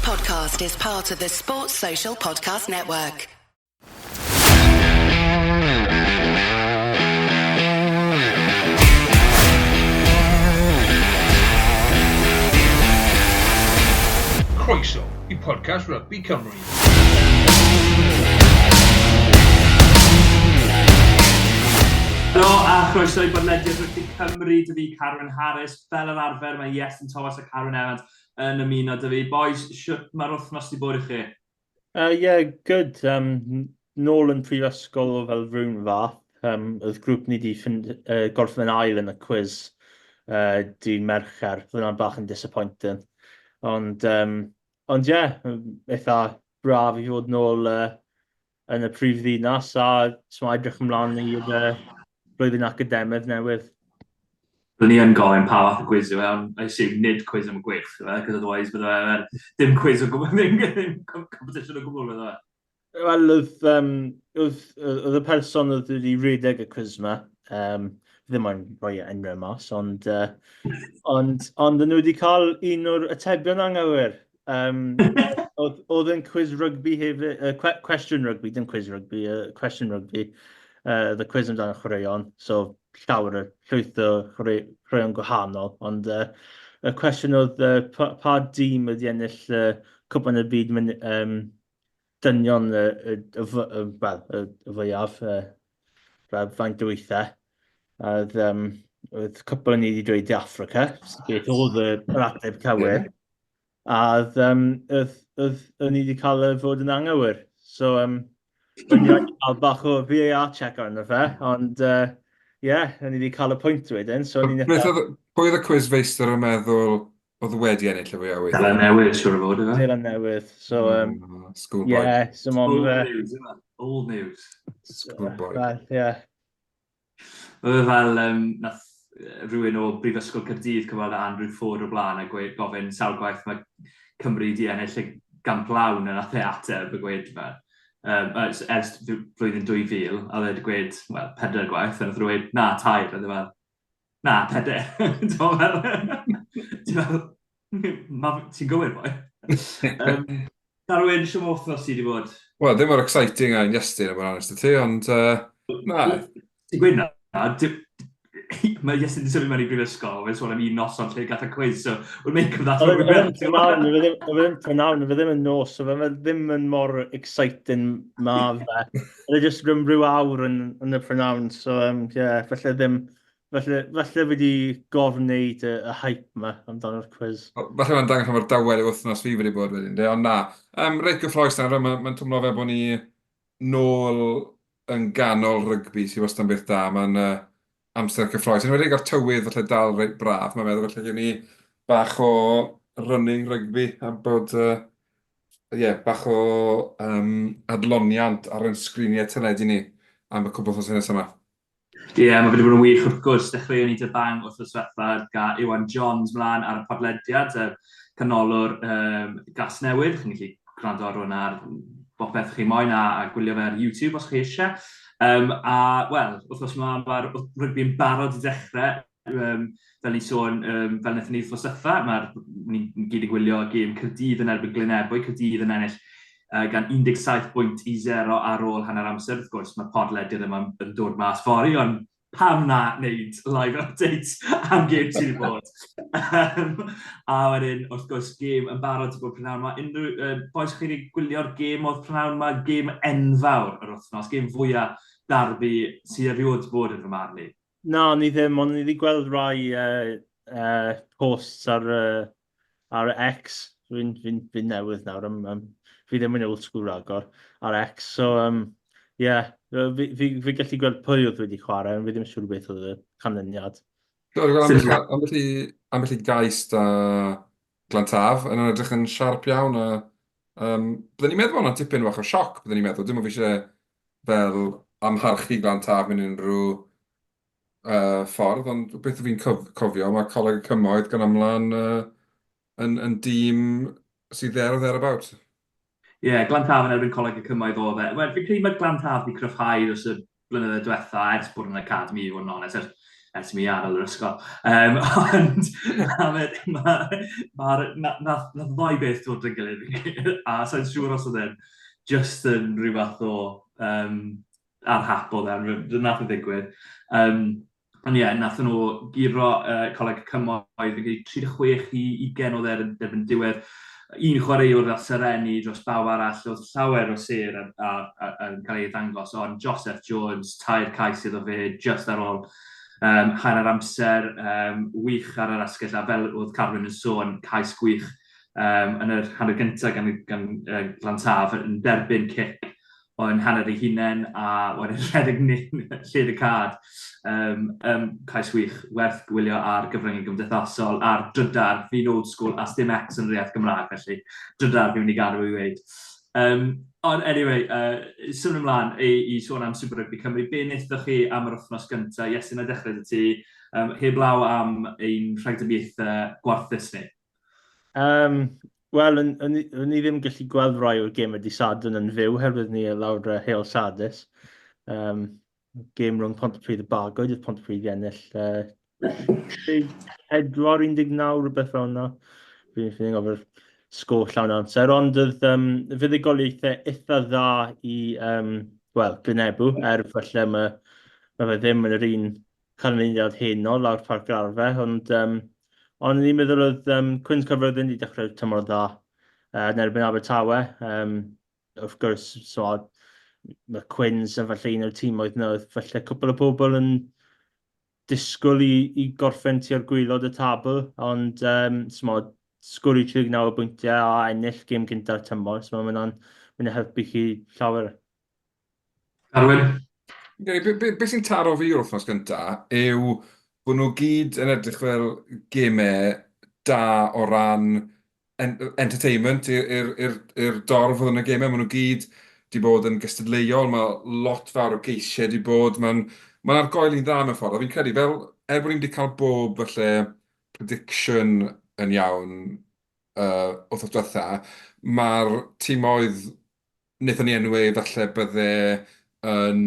podcast is part of the Sports Social Podcast Network. Croeso i podcast Rugby Cymru. Helo a chroeso i bodlediad Rygbi Cymru, dy fi Carwyn Harris. Fel yr arfer, mae Iestyn Thomas a Carwyn Evans yn ymuno dy fi. Boys, siwt mae'r wythnos di bod i chi? Yeah, good. Nôl yn prifysgol o fel rhywun fath. Oedd grŵp ni di gorffen yn ail yn y cwiz dydd Mercher. Oedd hwnna'n bach yn disappointing. Ond, ond ie, yeah, eitha braf i fod nôl yn y prif ddinas a so edrych ymlaen i'r blwyddyn academaidd newydd. Byddwn ni yn gofyn pa fath o quiz yw e, ond I assume nid quiz am y gwych yw e, because otherwise bydde fe ddim quiz o gwbl, ddim, ddim competition o gwbl bydde fe. Wel, oedd, um, oedd, oedd y person oedd wedi rhedeg y quiz yma, ddim yn rhoi enwau mas, ond, ond, ond nhw wedi cael un o'r atebion anghywir. Oedd, oedd yn quiz rugby hefyd, cwestiwn rugby, dim quiz rugby, cwestiwn rugby, the quiz amdano chwaraeon, so llawer o llwyth o chwaraeon gwahanol, ond y cwestiwn oedd pa, pa dîm wedi ennill Cwpan y Byd mynd, dynion y, y, y, y, well, y, y fwyaf, fel faint o weithiau. A oedd, oedd cwpl o'n ni wedi dweud De Africa, beth oedd yr ateb cywir. A oedd, oedd, oedd, oedd ni wedi cael y fod yn anghywir. So, o'n i wedi cael bach o VAR check arno fe, ond ie, yeah, o'n i wedi cael y pwynt wedyn. So, o'n i'n Beth oedd, pwy oedd y quiz feistr yn meddwl oedd wedi ennill y fwyaf weithiau? Seland Newydd, siŵr o fod, ife? Seland Newydd, so... Schoolboy. Yeah, so Old news, ife? Old news. Schoolboy. Well, yeah. Oedd e fel, nath rhywun o Brifysgol Caerdydd cyfweld â Andrew Ford o'r blaen a gweud, gofyn sawl gwaith mae Cymru wedi ennill y gamp lawn a nath e ateb a gweud fel, ers, ers flwyddyn 2000, a oedd e wedi gweud, wel, pedair gwaith, a nath rhywun gweud, na, tair, a oedd e fel, na, pedair. Ti'n fel, ti'n fel, ti'n gywir, boi. Carwyn, shwm wythnos ti wedi bod? Wel, ddim mor exciting â un Iestyn, a bod yn onest â ti, ond na. Ti'n gweud na, mae Iestyn wedi symud mewn i brifysgol, mae'n sôn am un noson lle gath y quiz, so we'll make of that what we will. Oedd e ddim prynhawn, oedd e ddim yn nos, so fe ddim yn mor exciting ma fe. Oedd e jyst rhyw awr yn, yn y prynhawn, so um, yeah, felly ddim, Felly, falle fi wedi gorwneud y, y hype yma amdano'r quiz. Falle mae'n dangos pa mor dawel yw wythnos fi wedi bod wedyn, de, ond na. Reit gyffroes nawr, mae'n ma twmlo fel bod ni nôl yn ganol rygbi, sydd wastad yn beth da. Mae'n amser cyffroes. Yn enwedig â'r tywydd falle dal reit braf, mae'n meddwl falle gewn ni bach o running rygbi a bod, ie, bach o adloniant ar ein sgriniau teledu ni am y cwpl o wythnosau nesaf yma. Ie, yeah, mae wedi bod yn wych wrth gwrs. Dechreuon ni dy bang wythnos diwetha ga Iwan Johns mlaen ar y podlediad, y canolwr um, gas newydd. Chi'n gallu gwrando ar hwnna ar bopeth chi moyn a, a gwylio fe ar YouTube os chi eisiau. A, wel, wythnos yma mae'r rygbi yn barod i ddechrau. Fel ni'n sôn, fel wnaethon ni wythnos diwetha, mae'r ni'n gyd yn gwylio gêm Caerdydd yn erbyn Glynebwy, Caerdydd yn ennill gan 17 bwynt i 0 ar ôl hanner amser. Wrth gwrs, mae'r podlediad yma yn dod mas fory, ond pam na wneud live update am gêm sydd wedi bod. A wedyn, wrth gwrs, gêm yn barod i bod prynhawn yma. Unrhyw, boys, chi wedi gwylio'r gêm oedd prynhawn yma? Gêm enfawr yr wythnos, gêm fwyaf darbi sydd erioed bod yn fy marn i. Na, o'n i ddim, ond o'n i wedi gweld rai posts ar, ar X. Fi'n fi, fi newydd nawr, fi ddim yn old school ragor ar X. So, yeah, fi, fi, fi gallu gweld pwy oedd wedi chwarae, ond fi ddim yn siŵr beth oedd y canlyniad. Dwi'n gweld ambell, ambell, i, ambell i gais da Glantaf, yn edrych yn siarp iawn. A, byddwn ni'n meddwl bod hwnna'n tipyn bach o sioc, byddwn ni'n meddwl. Dim ond fi eisiau fel amharchu Glantaf mewn unrhyw ffordd, ond beth fi'n cofio, mae Coleg y Cymoedd gan amla'n yn, yn dîm sydd there or thereabout. Ie, yeah, Glantaf yn erbyn Coleg y Cymoedd oedd e. Wel, fi'n credu mae Glantaf wedi cryfhau dros y blynyddoedd diwetha ers bod yn academy, i fod yn onest. Ers ers i mi adael yr ysgol. Um, ond ma, ma, ma, na, nath, nath ddoi beth dod yn gilydd, a sa'n siŵr os oedd e'n just yn rhyw fath o um, ar hap oedd e, nath o ddigwydd. Um, ond ie, yeah, nath nhw guro Coleg y Cymoedd, fi'n credu 36 i 20 oedd e erbyn diwedd. Un chwaraewr fel Sereni dros bawb arall, oedd llawer o sêr yn cael ei ddangos, ond Joseph Jones, tair cais iddo fe just ar ôl um, hanner amser, um, wych ar yr asgell, a fel oedd Carwyn yn sôn, cais gwych um, yn yr hanner gyntaf gan, gan uh, Glantaf yn derbyn cic o'n hanner ei hunain a wedyn rhedeg lled y cad. Um, um, cais wych, werth gwylio ar gyfryngau gymdeithasol, ar drydar, fi'n old school, a sdim X yn yr iaith Gymraeg, felly drydar fi'n mynd i gadw i weid. Um, ond anyway, uh, symud ymlaen i, i sôn am Super Rugby Cymru. Be wnaethoch chi am yr wythnos gyntaf? Iestyn, na dechrau dy ti, um, heblaw am ein rhagdybiaethau gwarthus ni. Um, Wel, o'n, o'n, o'n i ddim gallu gweld rai o'r gemau di Sadwrn yn fyw, herwydd ni lawr uh, Heol Sadis. Um, gêm rhwng Pontypridd a Bargoed, oedd Pontypridd i ennill uh, 34-19, rhywbeth fel yna. Fi'n fi gofio'r sgôr llawn amser, ond oedd um, fuddugoliaethau eitha dda i, um, wel, Glynebw, er falle mae, mae fe ddim yn yr un canlyniad heno lawr Parc yr Arfe, ond um, ond ni'n meddwl oedd um, Cwins Caerfyrddin wedi dechrau tymor dda uh, yn erbyn Abertawe. Um, wrth gwrs, so, mae Cwins yn falle un o'r tîmoedd yna, oedd falle cwpl o bobl yn disgwyl i, i gorffen tua'r gwylod y tabl, ond um, smod, sgwrio 39 o bwyntiau a ennill gêm cynta'r tymor, so mae'n mynd i helpu chi llawer. Carwyn? Be, be, be sy'n taro fi o'r wythnos gynta yw bod nhw gyd yn edrych fel gemau da o ran en entertainment i'r dorf oedd yn y gemau. Maen nhw gyd 'di bod yn gystadleuol, mae lot fawr o geisiau 'di bod. Mae'n ma argoeli'n dda mewn ffordd, a fi'n credu fel, er bod ni'n wedi cael bob falle prediction yn iawn uh, wythnos diwetha, mae'r timoedd wnaethon ni enwi falle bydde yn,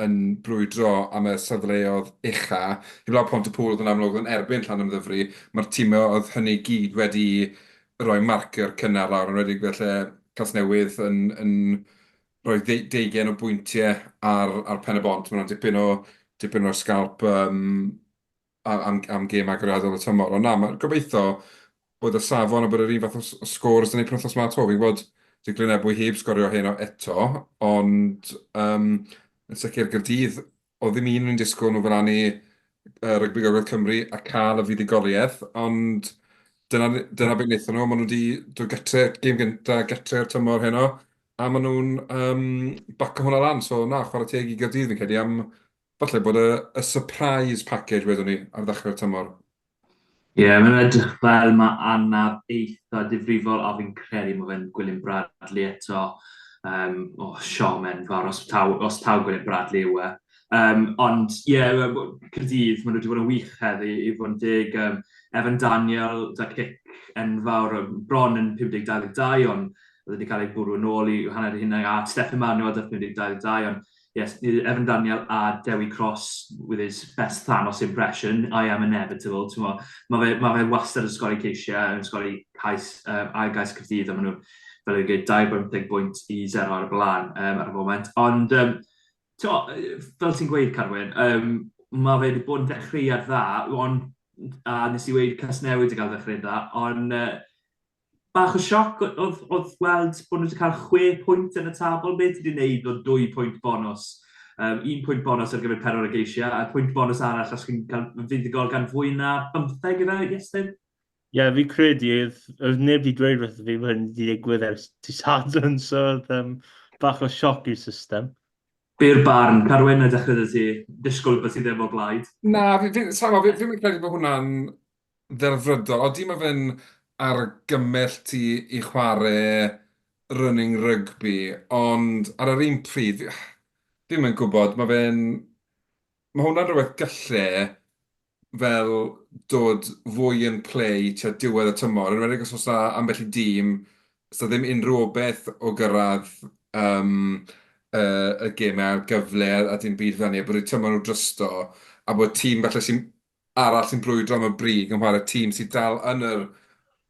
yn brwydro am y safleoedd ucha, heblaw Pont-y-pŵl oedd yn amlwg yn erbyn Llanymddyfri, mae'r timoedd hynny gyd wedi rhoi marker cynnar lawr, yn enwedig falle Casnewydd yn, yn rhoi deugain o bwyntiau ar, ar Pen-y-bont, mae hwnna'n dipyn o, dipyn o sgalp um, am, am gêm agoriadol y tymor. Ond na, ma' gobeithio bod y safon a bod yr un fath o, o scores 'da ni penwythnos 'ma 'to. Fi'n gwybod 'di Glynebwy heb sgorio heno eto, ond um, yn sicr Gaerdydd, oedd ddim un o'n disgwyl nhw fel i uh, Rygbi Gogledd Cymru a cael y fuddugoliaeth, ond dyna, dyna beth wnaethon nhw. Maen nhw wedi dod gytre, gêm gynta gytre o'r tymor heno, a maen nhw'n um, baco hwnna lan. So na, chwarae teg i Gaerdydd fi'n credu am Falle bod y y surprise package wedwn ni ar ddechrau'r tymor. Ie, yeah, mae'n edrych fel mae anaf eitha difrifol a fi'n credu mae fe'n Gwilym Bradley eto. Um, oh, siom enfawr os taw, os taw Gwilym Bradley yw e. Um, ond ie, yeah, Caerdydd, maen nhw wedi bod yn wych heddi, i fod yn deg. Um, Evan Daniel, da cic enfawr, bron yn 50-22, ond oedd wedi cael ei bwrw yn ôl i hanner hynna, a Stephen Manuel da 50-22, ond yes, Evan Daniel a Dewi Cross with his best Thanos impression, I am inevitable, ti'n Mae fe, ma fe wastad yn sgori ceisiau, yn sgori cais, um, ail gais Caerdydd, a maen nhw, fel yw'n gweud, 25 bwynt i 0 ar y blaen um, ar y foment. Ond, um, ti'n fel ti'n gweud, Carwyn, um, mae fe wedi bod yn ddechreuad dda, ond, a nes i weud Casnewydd wedi cael ddechreuad dda, ond uh, bach o sioc oedd, oedd gweld bod nhw wedi cael 6 pwynt yn y tabl. Beth ti wedi gwneud o 2 pwynt bonus? Um, un pwynt bonus ar gyfer pedwar o geisiau, a pwynt bonus arall os chi'n cael fuddugol gan fwy na 15 gyda Iestyn? Ie, yeah, fi credu, oedd, oedd neb wedi dweud wrth fi bod hyn wedi digwydd ers ti Sadwrn, so oedd um, bach o sioc i'r system. Byr barn, Carwyn, a dechrau dy ti, disgwyl bod ti ddim o blaid. Na, fi, fi, fi, fi, fi'n credu bod hwnna'n ddelfrydol. Odi, mae fe'n argymell ti i chwarae running rugby, ond ar yr un pryd, fi ddim yn gwybod, mae fe'n... Mae hwnna'n rhywbeth galle fel dod fwy yn play tua diwedd y tymor, yn enwedig os oes 'na ambell i dîm 'sa ddim unrhyw obaith o gyrraedd yym y y gemau ail gyfle a dim byd fel 'ny, a bod eu tymor nhw drosto. a bod tîm falle sy'n arall sy'n brwydro am y brig yn chwarae tîm sydd dal yn yr,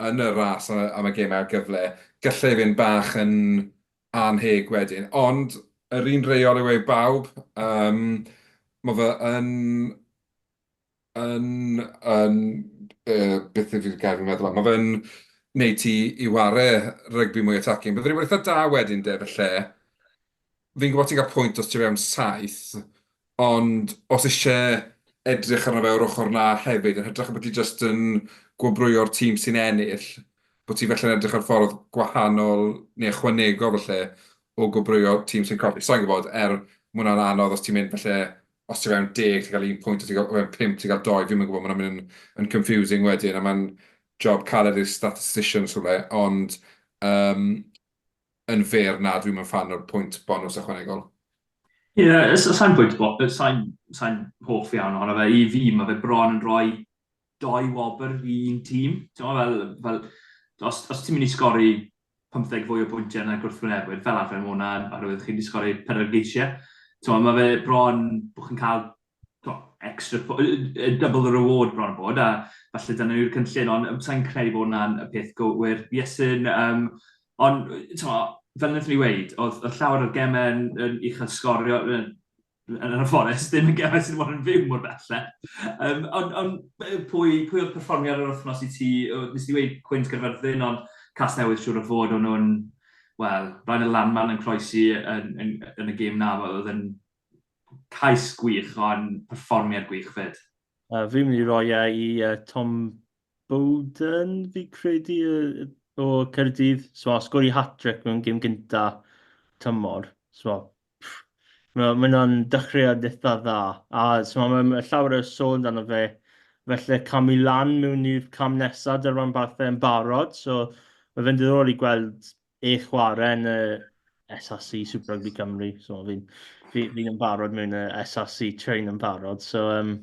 yn y ras am, am y gemau ail gyfle, gallai fynd bach yn annheg wedyn. Ond yr un reol yw e i bawb. Um, mae fe yn yn, yn, uh, beth yw'r gair fi'n meddwl am, mae fe'n neud ti i ware rygbi mwy attacking. Byddwn i'n eitha da wedyn de, felly. Fi'n gwybod ti'n cael pwynt os ti fewn saith, ond os eisiau edrych arno fe o'r ochr na hefyd, yn hytrach na bod ti jyst yn gwobrwyo'r tîm sy'n ennill, bod ti felly'n edrych ar ffordd gwahanol neu ychwanegol falle o gwobrwyo tîm sy'n colli. Sa i'n gwybod, er ma' hwnna'n anodd os ti'n mynd falle os ti fewn deg, ti'n cael un pwynt, os ti'n fewn pump, ti'n cael doi, fi'm yn gwybod, ma' hwnna'n mynd yn, yn confusing wedyn, a mae'n job caled i'r statisticians rhywle, ond um, yn fyr, na, dwi'm yn ffan o'r pwynt bonws ychwanegol. Ie, yeah, sa'n pwynt, sa'n sa hoff iawn ohono fe. I fi, mae fe bron yn rhoi doi wobr i un tîm. Ti'n fel, fel, os, os ti'n mynd i sgori 15 fwy o bwyntiau na gwrthwynebwyr, fel arfer mae hwnna oherwydd chi wedi sgori pedwar geisiau. Ti'n mae fe bron bod chi'n cael to, extra, double the reward bron o bod, a falle dyna yw'r cynllun, ond sa'n credu bod hwnna'n y peth gywir. Iestyn, um, ond, ti'n fel wnaethon ni weud, oedd, oedd llawer o'r gemau yn, yn uchel sgorio, yn y fforest, ddim yn gemau sydd wedi bod yn fyw mor belle. Um, ond on, pwy, pwy oedd perfformiad yr wythnos i ti? Nes i weud Cwins Gaerfyrddin, ond Casnewydd siŵr o fod o'n nhw'n, wel, Ryan y Landman yn croesi yn, yn, yn y gêm na, oedd yn cais gwych, ond perfformiad gwych fyd. Uh, fi'n mynd i roi e i uh, Tom Bowden, fi credu, o Caerdydd. So, sgori hat-trick mewn gêm gynta tymor. So, Mae ma hwnna'n dechreuad eitha dda. A so, mae ma llawer o sôn amdano fe, felly camu lan mewn i'r cam nesaf dy'r rhanbarthau yn barod. So mae fe'n diddorol i gweld e chwarae yn y SRC Super Rugby Cymru. So fi'n fi, fi yn barod mewn y SRC train yn barod. So, um,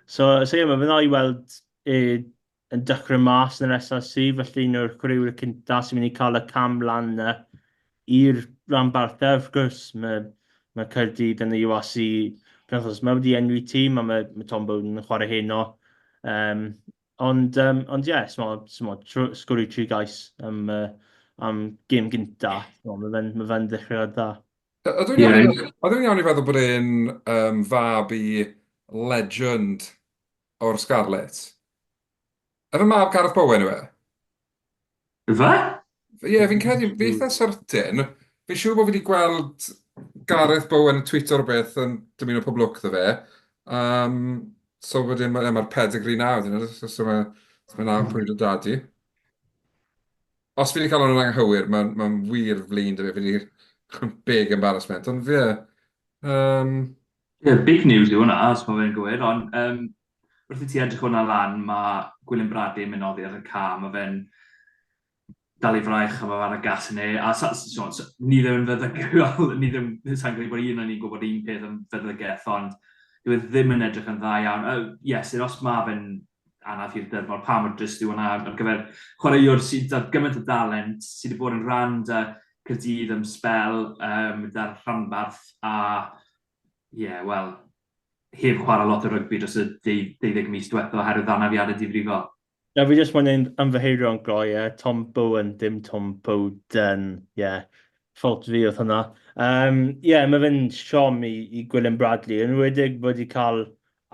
so, so ie, yeah, mae fe'n dda i weld e yn dechrau mas yn yr SRC, felly un o'r chwaraewyr cynta sy'n mynd i cael y cam lan yna i'r rhanbarthau. Wrth gwrs, mae, mae Caerdydd yn y URC penwythnos yma wedi enwi tîm a mae, mae Tom Bowden yn chwarae heno. Um, ond, um, ond ie, yeah, smo, smo, sgori tri gais am, uh, am gêm gynta. Mae fe'n ma fe ddechreuad dda. Ydw i'n iawn, ydw i'n iawn i feddwl bod e'n um, fab i legend o'r Scarlets? Efe mab Gareth Bowen yw e? Ife? Ie, yeah, fi'n credu, fi eitha certain. Fi'n siŵr bod fi wedi gweld Gareth Bowen yn tweeto rhywbeth yn dymuno pob lwc iddo fe. Um, so wedyn mae'r ma pedigree na, wedyn, so, so mae so mae 'na pwynt o dadu. Os fi wedi cael hwnna'n anghywir, mae'n ma wir flin 'da fi, fi wedi big embarrassment, ond ie. Um, Ie, yeah, big news yw hwnna, os mae fe'n gywir, ond um, wrth i ti edrych hwnna lan, mae Gwilym Bradley yn mynd oddi ar y ca, mae fe'n dal ei fraich a mae fe ar y gas yn ei, a sa, so, so, ni ddim yn feddygol, ni ddim, sa'n credu bod un o'n ni'n gwybod un peth am feddygaeth, ond dyw e ddim yn edrych yn dda iawn. Uh, yes, os mae fe'n anaf i'r dyrfod, pa mor drist yw hwnna ar gyfer chwaraewr sydd â gymaint o dalent, sydd wedi bod yn rhan da Caerdydd am sbel, um, da'r rhanbarth, a ie, yeah, wel, heb chwarae lot o rygbi dros y 12 mis diwethaf oherwydd anafiadau difrifol. Na, fi jyst moyn ymddiheuro yn gloi, ie. Tom Bowen, dim Tom Bowden, ie. Yeah. Fault fi oedd hwnna. Um, ie, yeah, mae fe'n siom i, i Gwilym Bradley, yn enwedig wedi cael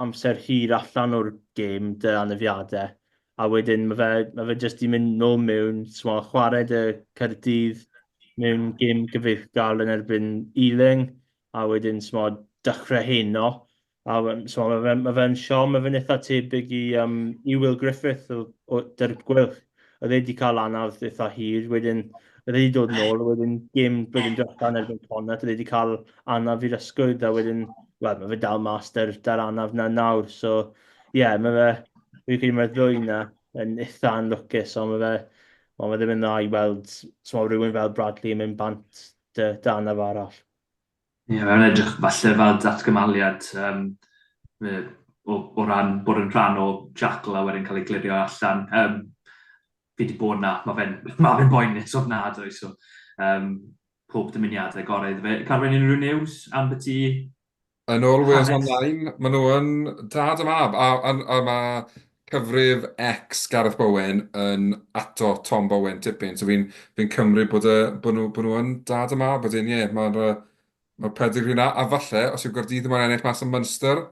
amser hir allan o'r gêm 'da anafiadau, a wedyn mae fe, mae fe jyst 'di mynd nôl mewn, so chwarae 'da Caerdydd mewn gêm gyfeillgar yn erbyn Ealing, a wedyn smo dechrau heno, a so mae fe'n ma fe siom, mae fe'n eitha tebyg i, um, i Will Griffith o, o Dy'r Gweilch. Oedd e wedi cael anaf eitha hir, wedyn oedd e wedi dod nôl, a wedyn gêm blwyddyn diwetha yn erbyn Connacht, oedd e wedi cael anaf i'r ysgwydd, a wedyn, wel, mae fe dal mas da'r, da'r anaf na nawr. So, ie, yeah, mae fe, fi'n credu mae'r ddwy na yn eitha anlwcus, ond mae fe, ond mae ddim yn dda i weld so, rhywun fel Bradley yn mynd bant dy, dy anaf arall. Ie, yeah, mae'n edrych falle fel datgymaliad um, o, o ran bod yn rhan o jackal a wedyn cael ei glirio allan. Um, fi wedi bod na, mae fe'n ma fe boenus ofnadwy, so um, pob dymuniadau gorau iddo fe. Carwyn, unrhyw news am beth i Yn ôl Wales Online, maen nhw yn dad a mab, a, a, a mae cyfrif ex Gareth Bowen yn ato Tom Bowen tipyn, so fi'n fi cymryd bod, y, bod, nhw, bod nhw yn dad a mab, wedyn ie, mae'r mae pedigree 'na, a falle, os yw Gaerdydd ddim yn ennill mas yn Munster,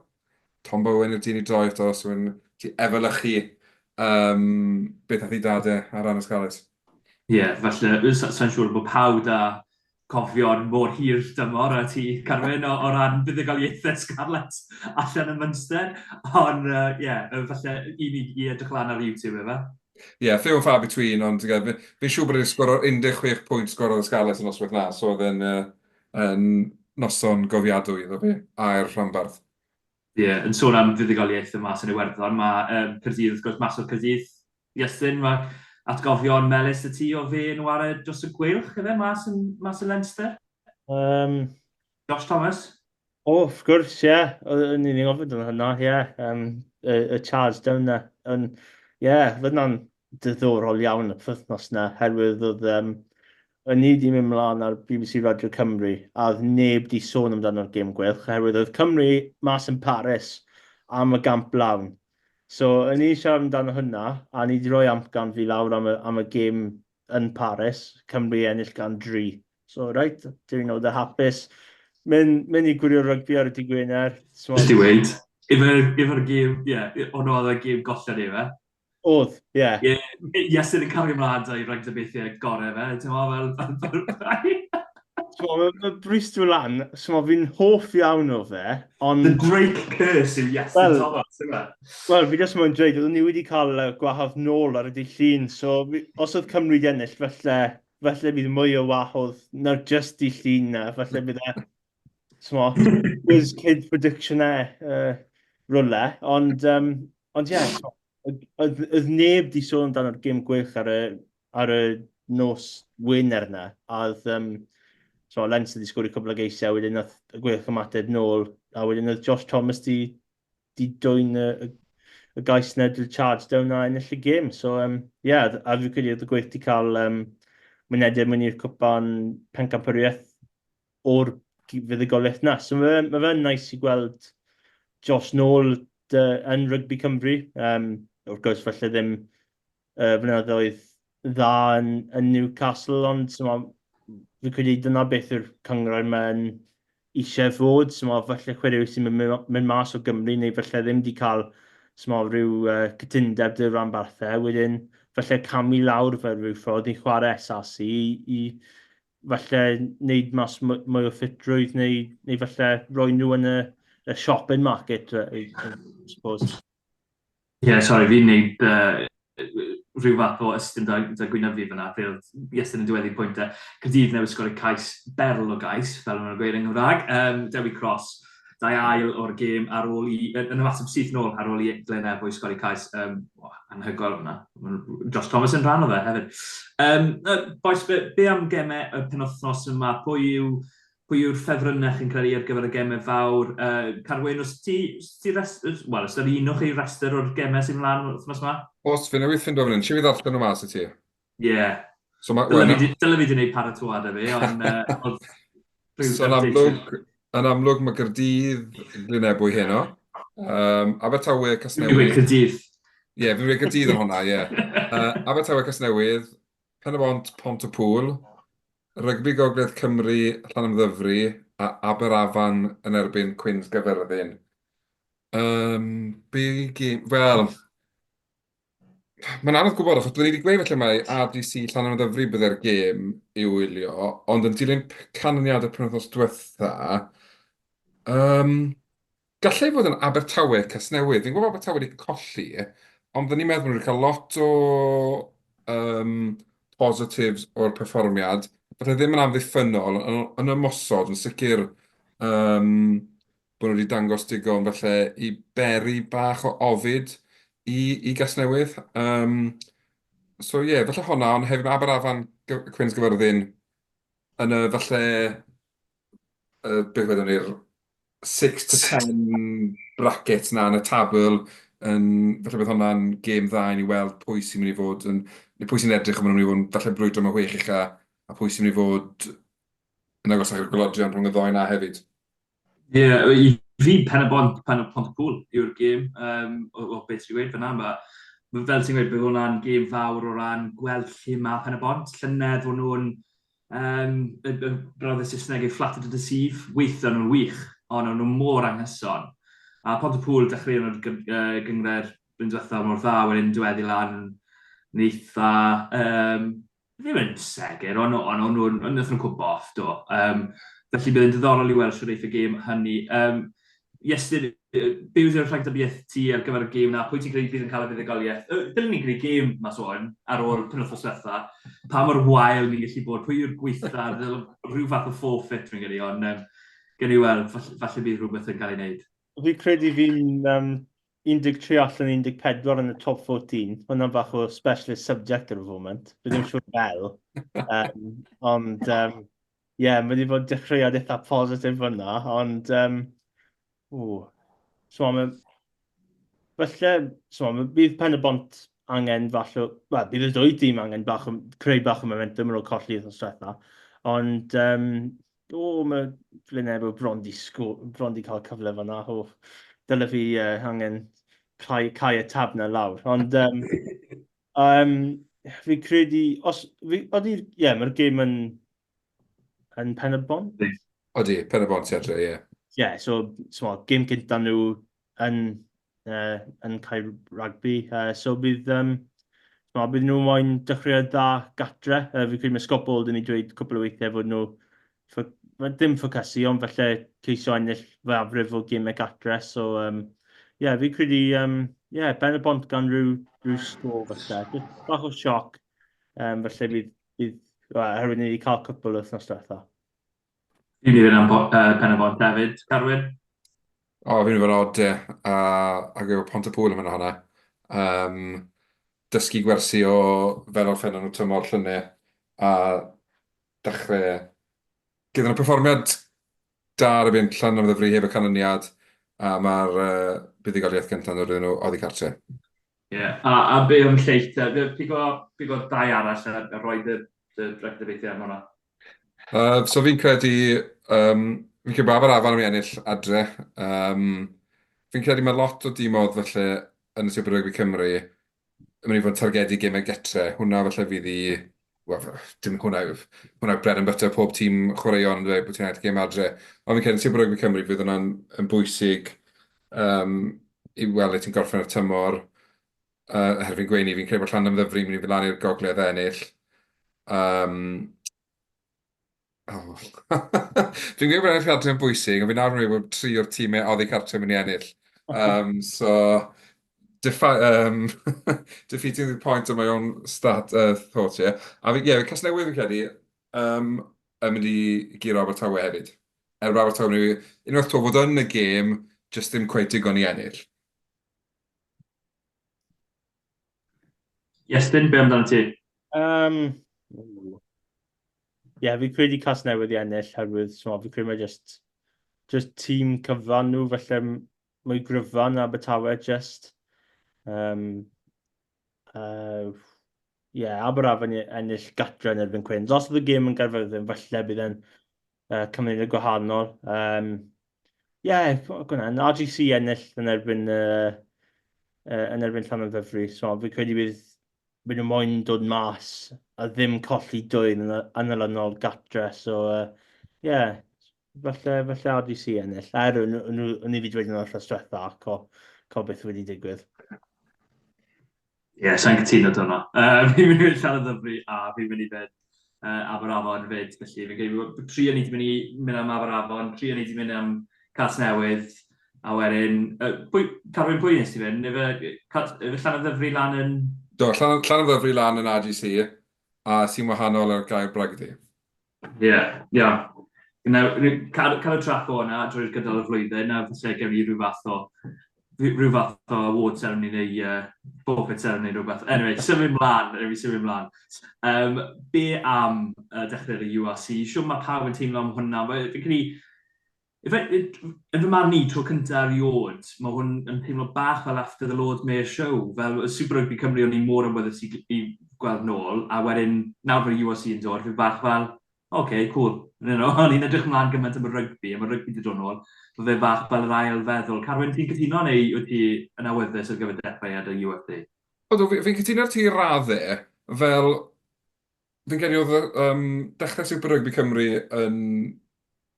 Tom Bowen yw'r dyn i droi eto, os yw'n ti efelychu um, beth nath ei dad e ar ran y Scarlets. Ie, yeah, falle, sa'n siŵr bod pawb da cofion mor hir dymor a ti, Carwyn, o, o ran buddugoliaethau Scarlets allan yn Munster. Ond, ie, uh, yeah, falle i ni i edrych lan ar YouTube efe. Ie, yeah, few and far between, ond fi'n fi siŵr bod e'n sgoro 16 pwynt sgorodd y Scarlets yn noswaith na, so oedd e'n uh, yn noson gofiadwy iddo fi, a'r rhanbarth. Ie, yeah, yn sôn am fuddugoliaeth yma sy'n Iwerddon, mae um, Caerdydd, wrth gwrs, mas o'r Caerdydd, Iestyn, mae atgofion melys y ti o fe yn ware dros y Gweilch, efe, mas yn, mas yn Leinster? Josh Thomas? O, wrth gwrs, ie. Yeah. O'n i'n gofyn yn hynna, ie. Yeah. Y, y charge down na. Ie, yeah, fydd na'n diddorol iawn y pythnos na, herwydd oedd um, o'n i wedi mynd mlaen ar BBC Radio Cymru a oedd neb wedi sôn amdano'r gêm Gweilch, oherwydd oedd Cymru mas yn Paris am y gamp lawn. So, o'n i siarad amdano hynna, a ni wedi rhoi amcan fi lawr am y, am y gêm yn Paris, Cymru ennill gan dri. So, reit, diwrnod hapus. Mynd, mynd i gwylio rygbi ar y dydd Gwener. Just i weud, efo'r gêm, ie, yeah, hwnnw oedd y gêm golled ni, fe? Oedd, ie. Ie, Iestyn yn cario ymlaen da i ragdybiaethau gorau fe, ti'n meddwl, fel... fel, fel Mae ma Bruce Dwlan, so fi'n hoff iawn o fe, ond... The Drake Curse yw Iestyn well, Thomas, yw e? Wel, fi jyst moyn dweud, oeddwn ni wedi cael gwahodd nôl ar y dydd Llun, so fi, os oedd Cymru wedi ennill, falle, falle bydd mwy o wahodd na'r just dydd Llun na, falle bydd e, t'mo, whiz kid prediction e, rywle, ond, um, ond ie, yeah, oedd, oedd neb di sôn amdano'r gêm Gweilch ar y, ar y nos Wener na, a oedd, um, so, Leinster di sgori cwbl o geisiau, wedyn nath y Gweilch ymateb nôl, a wedyn oedd Josh Thomas di, di dwyn y, y, y gais na, di'r charge down a ennill y gêm. So, um, yeah, a fi'n credu oedd y Gweilch di cael um, mynediad mewn i'r cwpan pencampwriaeth o'r fuddugoliaeth 'na. So mae fe'n ma fe nice i gweld Josh nôl yn Rygbi Cymru. Um, wrth gwrs, falle ddim uh, flynyddoedd dda yn, yn Newcastle, ond so, ma, fi'n credu dyna beth yw'r cynghrair mae'n eisiau fod. So, ma, falle chwaraewyr sy'n mynd, mynd mas o Gymru neu falle ddim wedi cael so, ma, rhyw uh, cytundeb dy'r ranbarthau. Wedyn, falle camu lawr fel rhyw ffordd i chwarae SRC i, i falle wneud mas mwy o ffitrwydd neu, neu falle roi nhw yn y, y shopping market, I, I suppose. Ie, yeah, sorry, fi'n neud uh, rhyw fath o ystyn da, da gwynaf fi fyna, fe oedd Iestyn yn diweddu pwynt e. Caerdydd newydd sgori cais, berl o gais, fel maen nhw'n gweud yng Nghymraeg. Um, Dewi Cross, dau ail o'r gêm ar ôl i, yn ymateb syth nôl ar ôl i Glenn Ebwy sgori cais. Um, oh, anhygoel fyna. Josh Thomas yn rhan o fe hefyd. Um, boys, be, be am gemau y penwthnos yma? Pwy yw pwy yw'r ffefrynnau chi'n credu ar gyfer y gemau fawr? Uh, Carwyn, os ti, os ti rest, wel, os un o'ch chi restr o'r gemau sy'n mlaen wythnos yma? Os, fi newydd ffindo fan hyn. Siw i ddarllen nhw mas i ti? Ie. Yeah. So ma, well, dyle fi di wneud paratoad fi, ond... Uh, so yn amlwg, yn amlwg mae Gaerdydd Glynebwy heno. Um, Abertawe, Casnewydd. Fi'n dweud Caerdydd. Ie, yeah, fi'n dweud Caerdydd yn hwnna, ie. Yeah. Uh, Abertawe, Casnewydd, Pen-y-bont, Pont-y-pŵl, Rygbi Gogledd Cymru, Llanymddyfri, a Aberafan yn erbyn Cwins Gaerfyrddin. Um, be gêm... Wel, Mae'n anodd gwybod, achos byddwn ni wedi gweud falle mai RDC Llanymddyfri bydde'r gêm i'w wylio, ond yn dilyn canlyniad y penwythnos diwetha, um, gallai fod yn Abertawe Casnewydd. Fi'n gwybod Abertawe wedi colli, ond byddwn ni'n meddwl bod nhw wedi cael lot o um, positives o'r perfformiad. Falle ddim yn amddiffynnol, yn, yn ymosod, yn sicr um, bod nhw wedi dangos digon falle i beri bach o ofid i, i Gasnewydd. Um, so ie, yeah, falle honna, ond hefyd mae Aberafan Cwins Gyfyrddin yn y falle, uh, beth wedyn ni'r 6 to 10 bracket na yn y tabl, yn, falle bydd hwnna'n gêm dda i ni weld pwy sy'n mynd i fod yn, neu pwy sy'n edrych am nhw'n mynd i fod yn falle brwydro am y chwech ucha, a pwy sy'n mynd i fod yn agosach i'r gwelodion rhwng y ddoi na hefyd. Ie, yeah, i Fi, Pen-y-bont, Pen Pontypool yw'r gêm, um, o, o beth ti'n gweud fyna. Mae, fel ti'n gweud, bydd hwnna'n gêm fawr o ran gweld lle mae Pen-y-bont. Llynedd, o'n nhw'n, um, y, y brawddau Saesneg yw flattered to deceive, weithio nhw'n wych, ond o'n nhw mor anghyson. A Pontypool dechreuon nhw'r gynghrair blwyddyn diwethaf mor dda, wedyn diweddu lan yn eitha, um, ddim yn segur, ond on, on, on, on, nhw'n cwmpo off, do. Um, felly bydd yn diddorol i weld sut eiff y gêm hynny. Um, Iestyn, be yw dy rhagdybiaeth ti ar gyfer y gêm na? Pwy ti'n credu bydd yn cael y fuddugoliaeth? Dylen ni'n gwneud gêm mas o hwn ar ôl penwythnos diwetha. Pa mor wael ni'n gallu bod? Pwy yw'r gweitha? Rhyw fath o forfeit fi'n credu, ond um, gen i weld, falle, falle bydd rhywbeth yn cael ei wneud. Fi'n credu fi'n um, 13 allan 14 yn y top 14. Hwnna'n bach o specialist subject ar y foment. Fi ddim siŵr fel. Um, ond, um, yeah, mae wedi bod dechreuad eitha positif fyna, ond, um, ww, so, mae, falle, so, mae, bydd Pen y Bont angen falle, wel, bydd y ddwy dîm angen bach o, creu bach o momentum ar ôl colli wythnos diwetha, ond, um, o, mae Glyn Ebro bron di, bron di cael cyfle fanna, o, dyle fi uh, angen cau, cau y tab na lawr, ond, um, um, fi credu, os, fi, odi, ie, yeah, mae'r gêm yn, yn Pen y Bont? Odi, Pen y Bont, ie, ie. Ie, yeah, so, so gêm gynta nhw yn, uh, yn cael rugby. Uh, so bydd, um, so, bydd nhw moyn dechreuad dda gatre. Uh, fi credu mae Scott Bold yn ei dweud cwpl o weithiau fod nhw dim ffocysu, ond falle ceisio ennill fwyafrif o gemau gatre. So, um, yeah, fi credu, um, yeah, Ben y Bont gan rhyw, rhyw sgôr falle. Just bach o sioc. Um, falle bydd, bydd well, oherwydd ni wedi cael cwpl wythnos diwetha. Fi'n mynd i fynd am uh, Pen y Bont hefyd, Carwyn. O, fi'n mynd i fod yn od, ie. A, ac efo Pontypool yn mynd hwnna. Um, dysgu gwersi o fel orffennon nhw tymor llynedd a dechrau gyda nhw perfformiad da ar y byn Llanymddyfri heb y canlyniad a mae'r uh, buddugoliaeth gyntaf yn dod iddyn nhw oddi cartre. Ie, yeah. a, a be am lleill te? Pigo, pigo dau arall a, a rhoi dy, dy ragdybiaethau am hwnna. Uh, so fi'n credu, um, fi'n credu bod Aberafan am i ennill adre. Um, fi'n credu mae lot o dimodd falle yn y Super Rugby Cymru yn mynd i fod yn targedu gemau getre. Hwnna falle fydd i... Wel, dim hwnna yw... Hwnna yw bread and butter pob tîm chwaraeon yn dweud bod ti'n ennill gêm adre. Ond fi'n credu yn Super Rugby Cymru fydd hwnna'n yn bwysig um, i weld le ti'n gorffen y tymor. Uh, er fi'n gweini, fi'n credu bod Llanymddyfri yn mynd i fynd lan i'r gogledd a ennill. Um, oh. fi'n gweud bod ennill cartre yn bwysig, ond fi'n nawr yn gweud bod tri o'r tîmau oddi cartre yn mynd i ennill. Um, so, defi um, defeating the point of my own start, uh, thoughts here. A fi, ie, yeah, Casnewydd fi'n credu, um, yn mynd i guro Abertawe hefyd. Er bod Abertawe yn mynd i, unwaith to fod yn y gêm, jyst ddim cweit digon i ennill. Iestyn, be amdano ti? Um, yeah, fi credu Casnewydd i ennill, herwydd, so, fi credu mae just, just tîm cyfan nhw, felly mwy gryfa na Abertawe, just. Um, uh, yeah, Aberafan i ennill gatre yn erbyn Cwins. Os oedd y gêm yn Gaerfyrddin, falle bydd e'n uh, cymryd y gwahanol. Um, yeah, gwna, RGC ennill yn erbyn, uh, uh, yn erbyn Llanymddyfri. So, fi credu bydd, bydd nhw moyn dod mas a ddim colli dwy yn, yn olynol gatre. So, uh, yeah, falle, falle RGC ennill. Er, o'n i wedi dweud yn o'r diwetha, co, co beth wedi digwydd. Ie, yeah, sa'n cytuno 'da hwnna. Uh, fi'n mynd i fynd Llanymddyfri a fi'n mynd i fynd uh, Aberafon fyd. Felly fi'n credu bod tri o'n i wedi mynd i mynd am Aberafon, tri o'n i wedi mynd am Casnewydd, a wedyn... Uh, pwy, Carwyn, pwy nes ti fynd? Efe, efe Llanymddyfri lan yn... Do, Llan, Llanymddyfri lan yn RGC, a sy'n wahanol ar gair bragdy. Ie, yeah, iawn. Yeah. Nawr, cael, cael y track o hwnna drwy'r gydol y flwyddyn, a falle gewn ni rhyw fath o rhyw fath o award ceremony neu uh, forfeit ceremony neu rhywbeth. Anyway, symud mlaen, anyway, symud mlaen. Um, be am uh, dechrau'r URC? Siwr mae pawb yn teimlo am hwnna. Fi'n credu, Ife, yn fy marn i, tro cynta erioed, mae hwn yn teimlo bach fel After the Lord Mayor's Show, fel y Super Rugby Cymru o'n i mor awyddus i, i gweld nôl, a wedyn nawr bod URC yn dod, fi bach fel, OK, cool. You know, o'n i'n edrych ymlaen gymaint am y rygbi, a mae rygbi wedi dod nôl. Mae fe bach fel yr ail feddwl. Carwyn, ti'n cytuno neu wyt ti yn awyddus ar gyfer dechreuad y UFC? Odw, fi'n fi cytuno ti raddau, fel fi'n credu oedd um, dechrau Super Rugby Cymru yn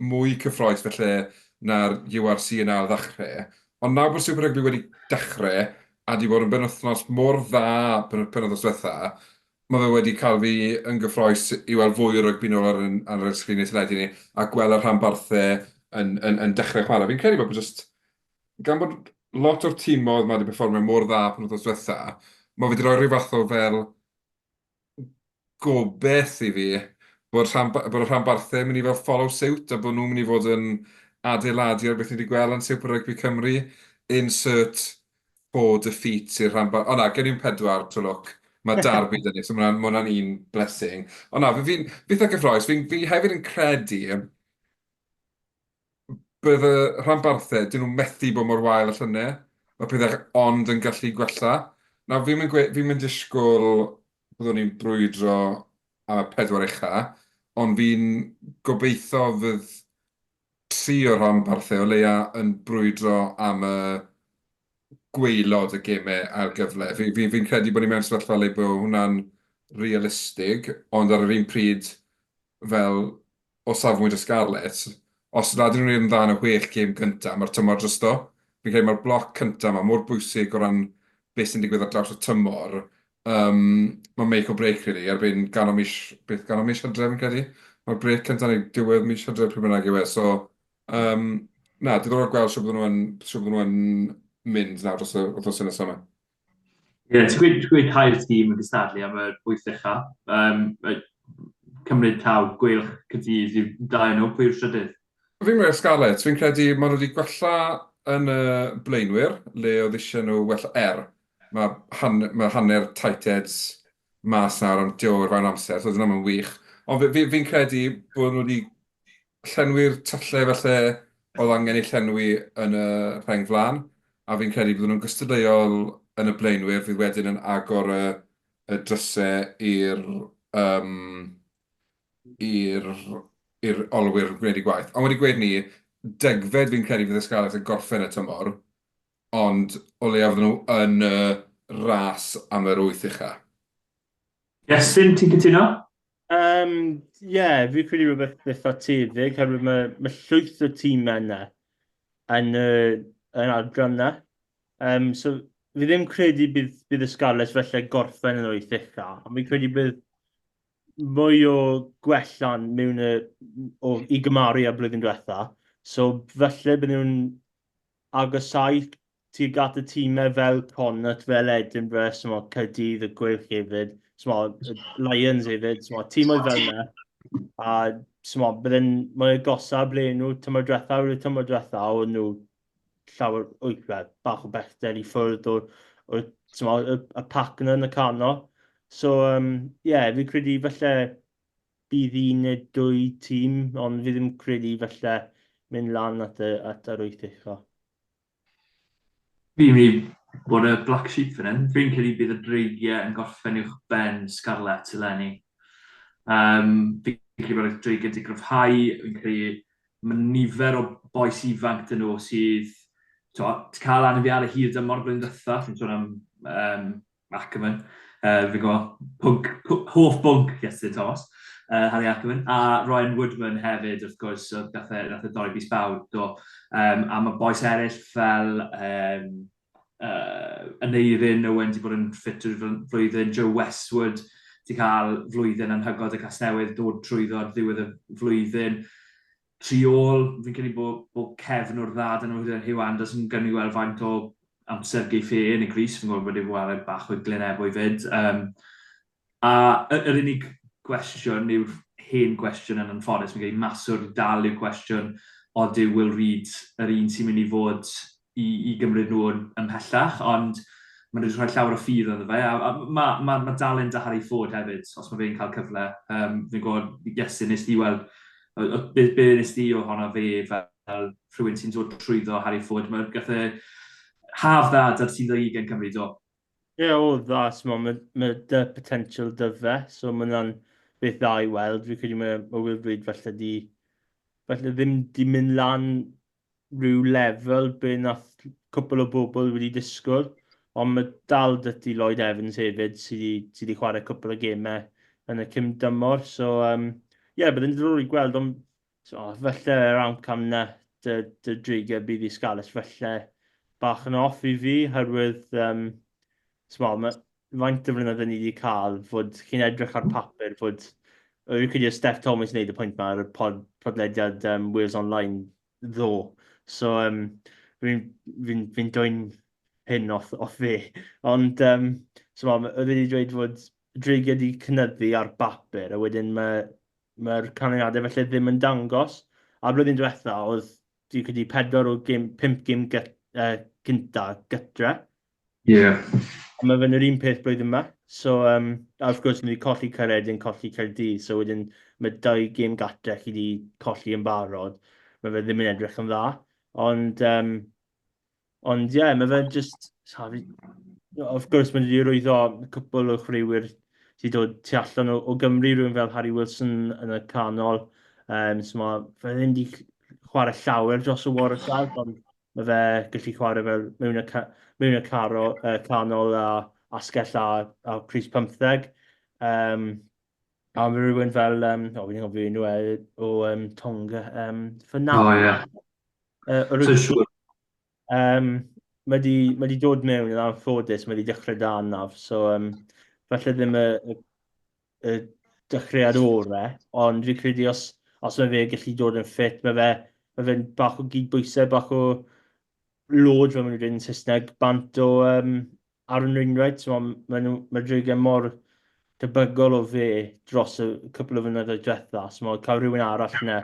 mwy cyffroes felly na'r URC yn ail ddechrau. Ond nawr bod Super Rugby wedi dechrau a 'di bod yn benwythnos mor dda penwythnos diwetha, mae fe wedi cael fi yn gyffroes i weld fwy o rygbi nôl ar ein, ar ein sgrinau teledu ni a gweld y rhanbarthau yn, yn, yn dechrau chwarae. Fi'n credu bod just, gan bod lot o'r timoedd 'ma wedi perfformio mor dda penwythnos diwetha, mae fe wedi rhoi rhyw fath o fel gobeith i fi bod, rhan, bod y rhanbarthau yn mynd i fel follow suit a bod nhw'n mynd i fod yn adeiladu ar beth ni wedi gweld yn Super Rugby Cymru. Insert four defeats i'r rhanbarth. O na, gen i'n pedwar, to look. Mae Derby dyn ni, so mae hwnna'n un blessing. Ond na, fi'n fi eitha cyffroes. Fi'n fi hefyd yn credu Bydd y rhanbarthau, dyn nhw methu bod mor wael â llynedd. Mae pethau ond yn gallu gwella. Nawr, fi'm yn gwe- fi'm yn disgwyl byddwn ni'n brwydro am y pedwar ucha, ond fi'n gobeithio fydd tri o'r rhanbarthau o leia yn brwydro am y gwaelod y gemau ail gyfle. Fi, fi, fi'n credu bod ni mewn sefyllfa le bod hwnna'n realistig, ond ar yr un pryd, fel o safbwynt y Scarlets, os nad ydyn nhw'n gwneud yn dda yn y chwech gêm gyntaf, mae'r tymor drosto. Fi'n credu mae'r bloc cyntaf 'ma mor bwysig o ran beth sy'n digwydd ar draws y tymor. Um, mae'n make or break, really, erbyn ganol mis, beth, ganol mis Hydref, fi'n credu. Mae'r break cyntaf neu diwedd mis Hydref, pryd bynnag yw e. So, um, na, diddorol gweld shwt bydden nhw yn, shwt bydden nhw yn mynd nawr dros y wythnosau nesaf yma. Ie, yeah, ti'n gweud, ti gweud tair tîm yn gystadlu am yr wyth ucha. Um, cymryd taw Gweilch Caerdydd yw dau nhw, pwy yw'r trydydd? Fi'n meddwl Scarlets, fi'n credu maen nhw wedi gwella yn y blaenwyr, le oedd eisiau nhw wella er. Mae, han, mae hanner tight heads mas nawr am diwr fewn amser, so dyna mae'n wych. Ond fi'n fi, fi credu bod nhw wedi llenwi'r tyllau falle oedd angen eu llenwi yn y rheng flaen, a fi'n credu bydden nhw'n gystadleuol yn y blaenwyr fydd wedyn yn agor y y drysau i'r yym i'r i'r olwyr gwneud eu gwaith. Ond wedi gweud 'ny, degfed fi'n credu fydd y Scarlets yn gorffen y tymor, ond o leiaf fydden nhw yn y ras am yr wyth ucha. Iestyn, ti'n cytuno? Um, yeah, fi'n credu rhywbeth eitha tebyg, herwydd mae, mae llwyth o tîmau yna yn y, yn adran yna. Um, so, fi ddim credu bydd, bydd y Scarlets felly gorffen yn wyth ucha, ond fi'n credu bydd mwy o gwellan mewn y, o, i gymaru â blwyddyn diwetha. So, falle bydd nhw'n agosáu tuag at y tîmau fel Connacht, fel Edinburgh, smo, Caerdydd, y Gweilch hefyd, smo, Lions hefyd, smo, tîmoedd fel yna. A smo, bydden, mae'n agosau ble nhw tymor diwetha, o'r tymor diwetha, o'n nhw llawer, wy, well, bach o bellter i ffwrdd o'r, or, smo, y, y pac yna yn y canol. So, um, yeah, fi'n credu falle bydd un neu dwy tîm, ond fi ddim credu falle mynd lan at y, at yr wyth ucha. Fi'n mynd i bod y black sheep fan hyn. Fi'n credu bydd y Dreigiau yn gorffen uwch ben Scarlets eleni. Um, fi'n credu bod y Dreigiau wedi gryfhau, fi'n credu mae nifer o bois ifanc dyn nhw sydd to, cael anafiadau hir dymor blwyddyn diwetha, fi'n sôn am um, Ackerman, uh, fi'n gwybod, pwnc, hoff bwnc Iestyn Thomas, uh, Harry Ackerman, a Ryan Woodman hefyd, wrth gwrs, so nath e, nath e dorri bys bawd, do. Um, a mae bois eraill fel um, uh, Aneurin Owen wedi bod yn ffit drwy'r flwyddyn, Joe Westwood wedi cael flwyddyn anhygoel y Casnewydd, dod trwyddo ar ddiwedd y flwyddyn. Tu ôl, fi'n credu bod, bod cefn o'r dda dyn nhw, Hugh Anderson, gynnu weld faint o amser geiff e yn y gris, fi'n gwybod bod e'n weld bach o'i glynebwy fyd. Um, a yr unig gwestiwn yw'r hen gwestiwn yn anffodus, fi'n credu maswr dal yw'r cwestiwn, odyw Will Reid yr un sy'n mynd i fod i, i gymryd nhw yn, ymhellach, ond maen nhw wedi rhoi llawer o ffydd ynddo fe, a, a mae ma, ma dalen da Harry Ford hefyd, os mae fe'n cael cyfle. Um, fi'n gwybod, Iestyn, nes di weld, be, be nes di ohono fe fel rhywun sy'n dod trwyddo Harry Ford, mae gath e haf dda da'r tîm 20 Cymru, do. Ie, yeah, o dda, so mae, mae dy potential dy fe, so mae hwnna'n beth dda i weld. Fi credu mae, mae Will Reid falle di, falle ddim di mynd lan rhyw lefel be nath cwpl o bobl wedi disgwyl, ond mae dal 'da ti Lloyd Evans hefyd sydd wedi, sy wedi chwarae cwpl o gemau yn y cym dymor. So, um, ie, yeah, bydd yn diddorol i gweld, ond so, falle yr amcan na dy, dy dreigiau bydd i Scarlets falle bach yn off i fi, herwydd, um, small, mae, faint o flynyddoedd ni wedi cael fod chi'n edrych ar papur fod... Fi'n credu oedd Steph Thomas yn gwneud y pwynt yma ar y pod, podlediad um, Wales Online ddo. So um, fi'n fi, fi dwyn hyn off, off fe. Ond um, so, ma, oedd wedi dweud fod dreigiau wedi cynyddu ar bapur a wedyn mae'r mae canlyniadau felly ddim yn dangos. A blwyddyn diwetha oedd dwi'n credu pedwar o gêm, pump gêm gyt, uh, gynta gytre. Ie. Yeah. A mae fe'n yr un peth blwyddyn yma. So, um, a wrth gwrs, mae wedi colli Caeredin, colli Caerdydd, so wedyn mae dau gêm gatre chi wedi colli yn barod. Mae fe ddim yn edrych yn dda. Ond, um, ond ie, yeah, mae fe just... Sorry, wrth gwrs, mae wedi rwyddo cwpl o chwaraewyr sydd dod tu allan o, o Gymru, rhywun fel Harry Wilson yn y canol. Um, so mae fe ddim wedi chwarae llawer dros y Warwick ond Mae fe gallu chwarae fel mewn y, mewn y caro, uh, canol a asgell a, a crys 15. Um, a mae rhywun fel, um, o, fi'n gofio enw e, o um, Tonga, um, Fernando. O, oh, ie. Yeah. Uh, so siŵr. Um, mae di, mae di dod mewn yn anffodus, mae di dechrau da anaf, so um, falle ddim y, y, y dechreuad orau, ond fi'n credu os, os mae fe gallu dod yn ffit, mae fe, mae fe'n bach o gydbwysau, bach o load, fel maen nhw'n dweud yn Saesneg, bant o um, Aaron Wainwright, so mae, mae, nhw, mae Dreigiau mor debygol o fe dros y cwpl o flynyddoedd diwetha, so mae cael rhywun arall yna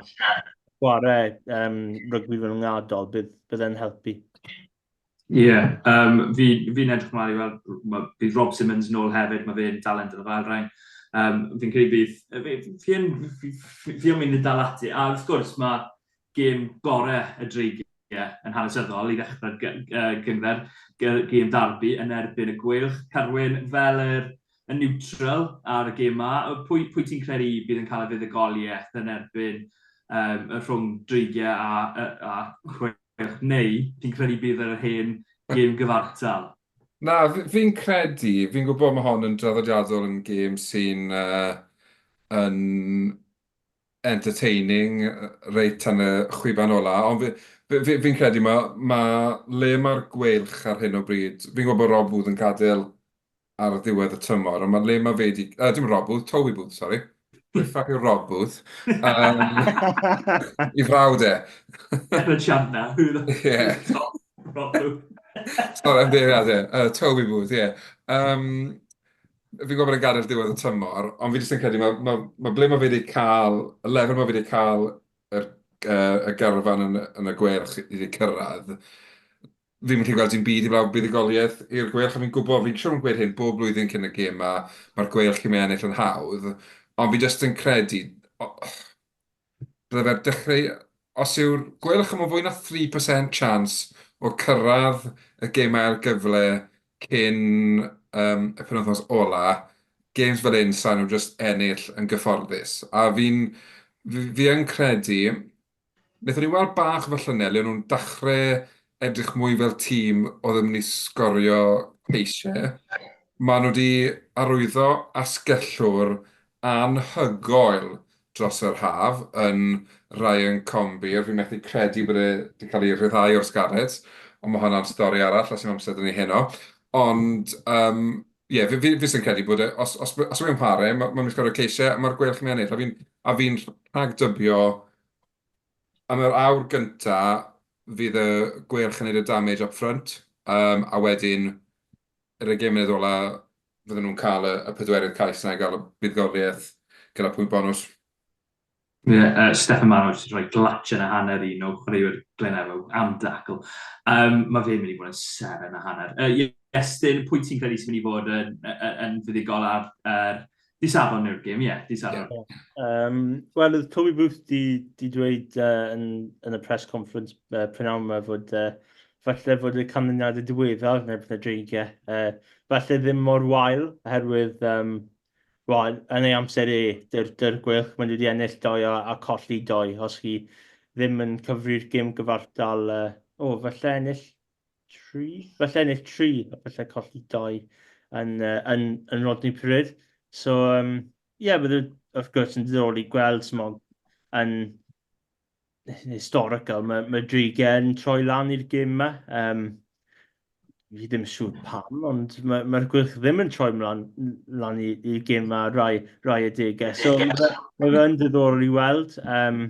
chwarae um, rygbi fel rhwngwladol, bydd, bydd e'n helpu. Ie, yeah, um, fi'n fi edrych ymlaen i weld, ma, bydd Rob Simmons nôl hefyd, mae fe'n dalent yn y fel rhain. Um, fi'n credu bydd, fi, fi, fi, fi, fi yn mynd i dal ati, a wrth gwrs mae gêm gorau y Dreigiau yn hanesyddol i ddechrau'r gynghrair, gêm darbi yn erbyn y Gweilch. Carwyn, fel yr, y neutral ar y gêm ma, pwy, pwy ti'n credu bydd yn cael y fuddugoliaeth yn erbyn um, y rhwng Dreigiau a, a, a Chwech, neu ti'n credu bydd yr hen gêm gyfartal? Na, fi'n credu, fi'n gwybod mae hon yn draddodiadol yn gêm sy'n uh, yn entertaining reit tan y chwiban ola, ond fi, fi, fi, fi'n credu mae, ma le mae'r Gweilch ar hyn o bryd, fi'n gwybod bod Rob Booth yn gadael ar ddiwedd y tymor, ond mae le mae fe 'di... Uh, dim Rob Booth, Toby Booth, sori. Pwy ffac yw Rob Booth? Um, I frawd e. Efo chant na. Ie. Rob Booth. Sorry, am ddeiriad e. Uh, Toby Booth, ie. Yeah. Um, fi'n gwybod bod e'n gadael diwedd y tymor, ond fi jyst yn credu, mae, ma, ma ble mae fe wedi cael, y lefel mae fe wedi cael yr, uh, y garfan yn, yn y Gweilch i wedi cyrraedd, Fi'm yn gallu gweld dim byd heblaw buddugoliaeth i'r Gweilch, a fi'n gwybod, fi'n siŵr yn gweud hyn bob blwyddyn cyn y gêm 'ma, mae'r Gweilch yn mynd i ennill yn hawdd, ond fi jyst yn credu, bydde fe'r dechrau, os yw'r Gweilch yn fwy na 3% chance o cyrraedd y gêm ail gyfle cyn um, y penwythnos ola, games fel hyn, sa'n nhw jyst ennill yn gyfforddus. A fi'n, fi, fi yn credu, Wnaethon ni weld bach fel llynedd, le o'n nhw'n dechrau edrych mwy fel tîm oedd yn mynd i sgorio ceisiau. Maen nhw wedi arwyddo asgellwr anhygoel dros yr haf yn Ryan Conbeer. Fi'n methu credu bod e wedi cael ei rhyddhau o'r Scarlets, ond mae hwnna'n stori arall, a sy'n amser 'da ni heno. Ond yym ie, fi fi fi jyst yn credu bod e, os os os yw e'n pare, ma' ma'n mynd i sgorio ceisiau, a mae'r Gweilch yn mynd i ennill. A fi'n a fi'n rhagdybio am yr awr gynta, fydd y Gweilch yn neud y damage up front, um, a wedyn yr ugain munud ola fydden nhw'n cael y, y pedwerydd cais yna i gael y buddugoliaeth gyda pwynt bonws. Ie, yeah, uh, Steffan Manor jyst rhoi glatch yn y hanner un o chwaraewyr Glynebw am dacl. Um, mae fe'n mynd i fod yn seren a hanner. Uh, Iestyn, pwy ti'n credu sy'n mynd i fod yn, yn, yn fuddugol ar, ar Di Sadwrn yw'r gêm, ie, yeah, di Sadwrn. Yeah. Um, Wel, oedd Toby Booth di, di dweud uh, yn, yn y press conference uh, prynhawn yma fod uh, falle fod y canlyniadau diweddar yn erbyn y Dreigiau. Uh, falle ddim mor wael, oherwydd um, Wel, yn ei amser e, dy'r dy Gweilch, maen nhw wedi ennill doi a, a colli doi, os chi ddim yn cyfri'r gêm gyfartal, uh, o, falle ennill tri? Falle ennill tri, a falle colli doi yn, uh, yn, yn Rodney Parade. So, um, ie, yeah, bydde, wrth gwrs, yn diddorol i gweld smog yn historical, mae, mae Dreigiau yn troi lan i'r gêm yma. Um, fi ddim yn siŵr pam, ond mae'r mae Gweilch ddim yn troi mlaen lan i'r gêm yma rai, rai adegau. So mae fe, mae fe yn diddorol i weld. Um,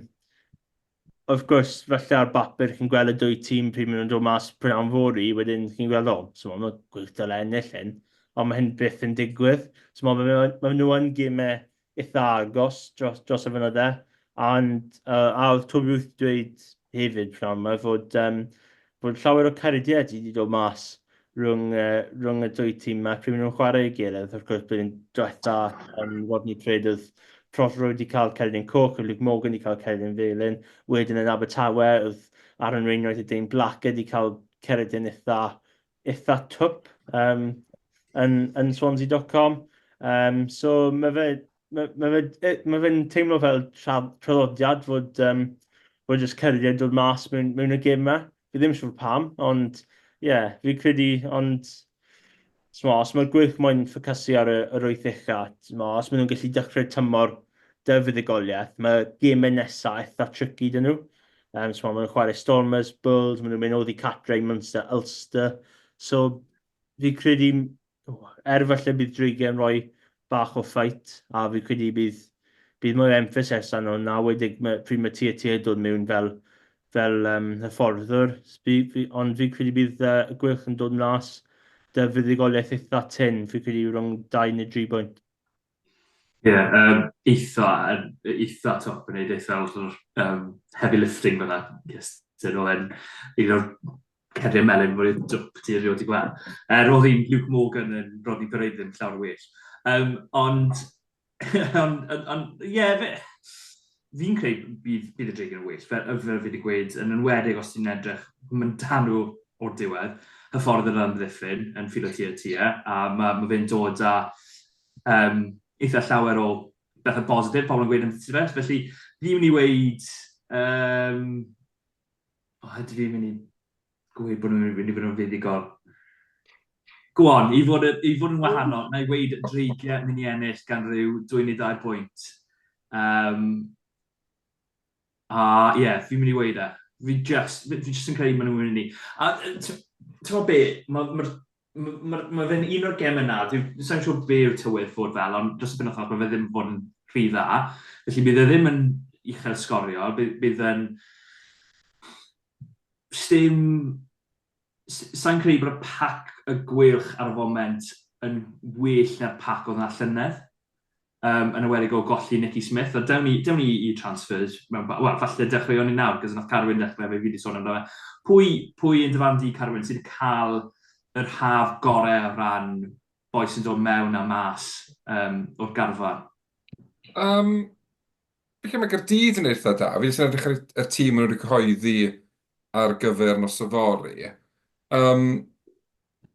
wrth gwrs, falle ar bapur chi'n gweld y dwy tîm pryd maen nhw'n dod mas prynhawn fory, wedyn chi'n gweld, o, so mae Gweilch dyle ennill hyn, ond mae hyn byth yn digwydd. So mae, mae, mae nhw yn gemau eitha agos dros, dros y fynydde. Ond, uh, a oedd Toby Booth dweud hefyd prynhawn yma fod, um, fod llawer o caridiau wedi dod mas rhwng, uh, rhwng y dwy tîm yma pryd maen nhw'n chwarae ei gilydd. Wrth gwrs, blwyddyn diwetha yn Rodney Parade oedd Prothero wedi cael cerdyn coch, oedd Luke Morgan wedi cael cerdyn felyn. Wedyn yn Abertawe, oedd Aaron Wainwright a Dane Black wedi cael cerdyn eitha eitha twp um, yn, yn Swansea.com. Um, so mae fe, mae, mae fe, mae fe'n teimlo fel tra, traddodiad fod, um, fod jyst cyrraedd dod mas mewn, mewn y gêm yma. Fi ddim siŵr pam, ond ie, yeah, fi credu, ond Smo, os mae'r Gweilch moyn ffocysu ar y, yr wyth ucha, smo, os maen nhw'n gallu dechrau tymor dy fuddugoliaeth, mae gemau nesaf eitha tricky dyn nhw. Um, so maen nhw'n chwarae Stormers, Bulls, maen nhw'n mynd oddi cartre i Munster, Ulster. So fi credu, er falle bydd Dreigiau yn rhoi bach o fight, a fi credu bydd, bydd mwy o emphasis arno na wedig pryd mae TAT dod mewn fel, fel um, hyfforddwr. Fi, fi, ond fi credu bydd uh, y Gweilch yn dod mas dy fuddugoliaeth eitha tyn, fi credu rhwng 2 neu 3 bwynt. Ie, yeah, um, eitha, eitha top yn neud eitha lot o'r um, heavy lifting fyna. Yes, dyn oedd e'n un o'r cerdyn melyn fod i'n dwp ti erioed wedi gweld. Er, roedd hi'n Luke Morgan yn Rodney Parade ddim llawer well. Um, ond, ond, ond, ond, ie, yeah, fe, fi'n credu bydd, bydd y Dreigiau yn well, fel, fel fi wedi gweud, yn enwedig os ti'n edrych, mae'n dan nhw o'r diwedd, hyffordd yr amddiffyn yn ffilo tua tua, a mae, mae fe'n dod â um, eitha llawer o bethau bositif, pobl yn gweud am fe. Felly, fi'n mynd i weud... Um, oh, ydw fi'n mynd i gweud bod nhw'n mynd i fod yn fuddugol? Go on, i fod, i fod yn wahanol, na i weud Dreigiau mynd i ennill gan rhyw 2 neu 2 pwynt. Um, A ie, yeah, fi'n mynd i weud e. Fi just, fi just yn credu maen nhw'n mynd i. A ti'n gwybod be, mae ma, ma, ma, ma fe'n un o'r gemau na, dwi'n sa'n siŵr be yw'r tywydd fod fel, ond dros y penwythnos mae fe ddim fod yn rhy dda. Felly bydd e ddim yn uchel sgorio, bydd, bydd yn... Sdim... Sa'n credu bod y pac y Gweilch ar y foment yn well na'r pac oedd yna llynedd. Um, yn enwedig o golli Nicky Smith. A dewn ni, dewn ni i transfers, mewn, wel, falle dechreuon ni nawr, cos nath Carwyn dechrau, fe fi wedi sôn amdano fe. Pwy, pwy yn dyfarn di, Carwyn, sydd wedi cael yr haf gorau o ran boi sy'n dod mewn a mas um, o'r garfan? Um, Felly mae Gaerdydd yn eitha da. Fi jyst yn edrych ar y tîm maen nhw wedi cyhoeddi ar gyfer nos yfory. Um,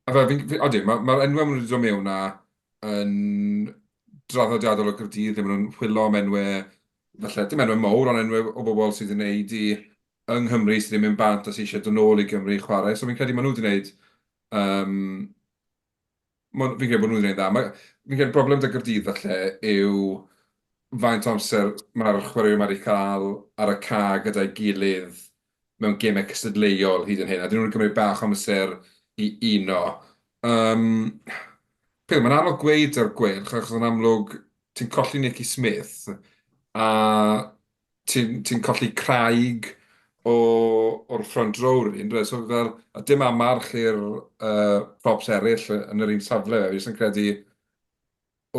a fe, fi'n, fi, odi, mae'r ma enwau maen nhw wedi dod mewn â yn draddodiadol o Gaerdydd, lle maen nhw'n chwilio am enwau, falle, dim enwau mawr, ond enwau o bobl sydd wedi gwneud i yng Nghymru, sydd wedi mynd bant a sydd eisiau dod nôl i Gymru i chwarae. So fi'n credu maen nhw wedi gwneud um, Ma' fi'n credu bod nhw wedi gwneud yn dda. Ma'... Fi'n credu broblem 'da Gaerdydd falle yw faint o amser mae'r chwaraewyr 'ma 'di cael ar y cae gyda'i gilydd mewn gemau cystadleuol hyd yn hyn, a 'dyn nhw wedi cymryd bach o amser i uno. Yym, peth yw, mae'n anodd gweud 'da'r Gweilch achos yn amlwg ti'n colli Nicky Smith a ti'n ti'n colli craig o, o'r front row rili, yndyfe? So fel, a dim amarch i'r uh, props eraill yn yr un safle, fi jyst yn credu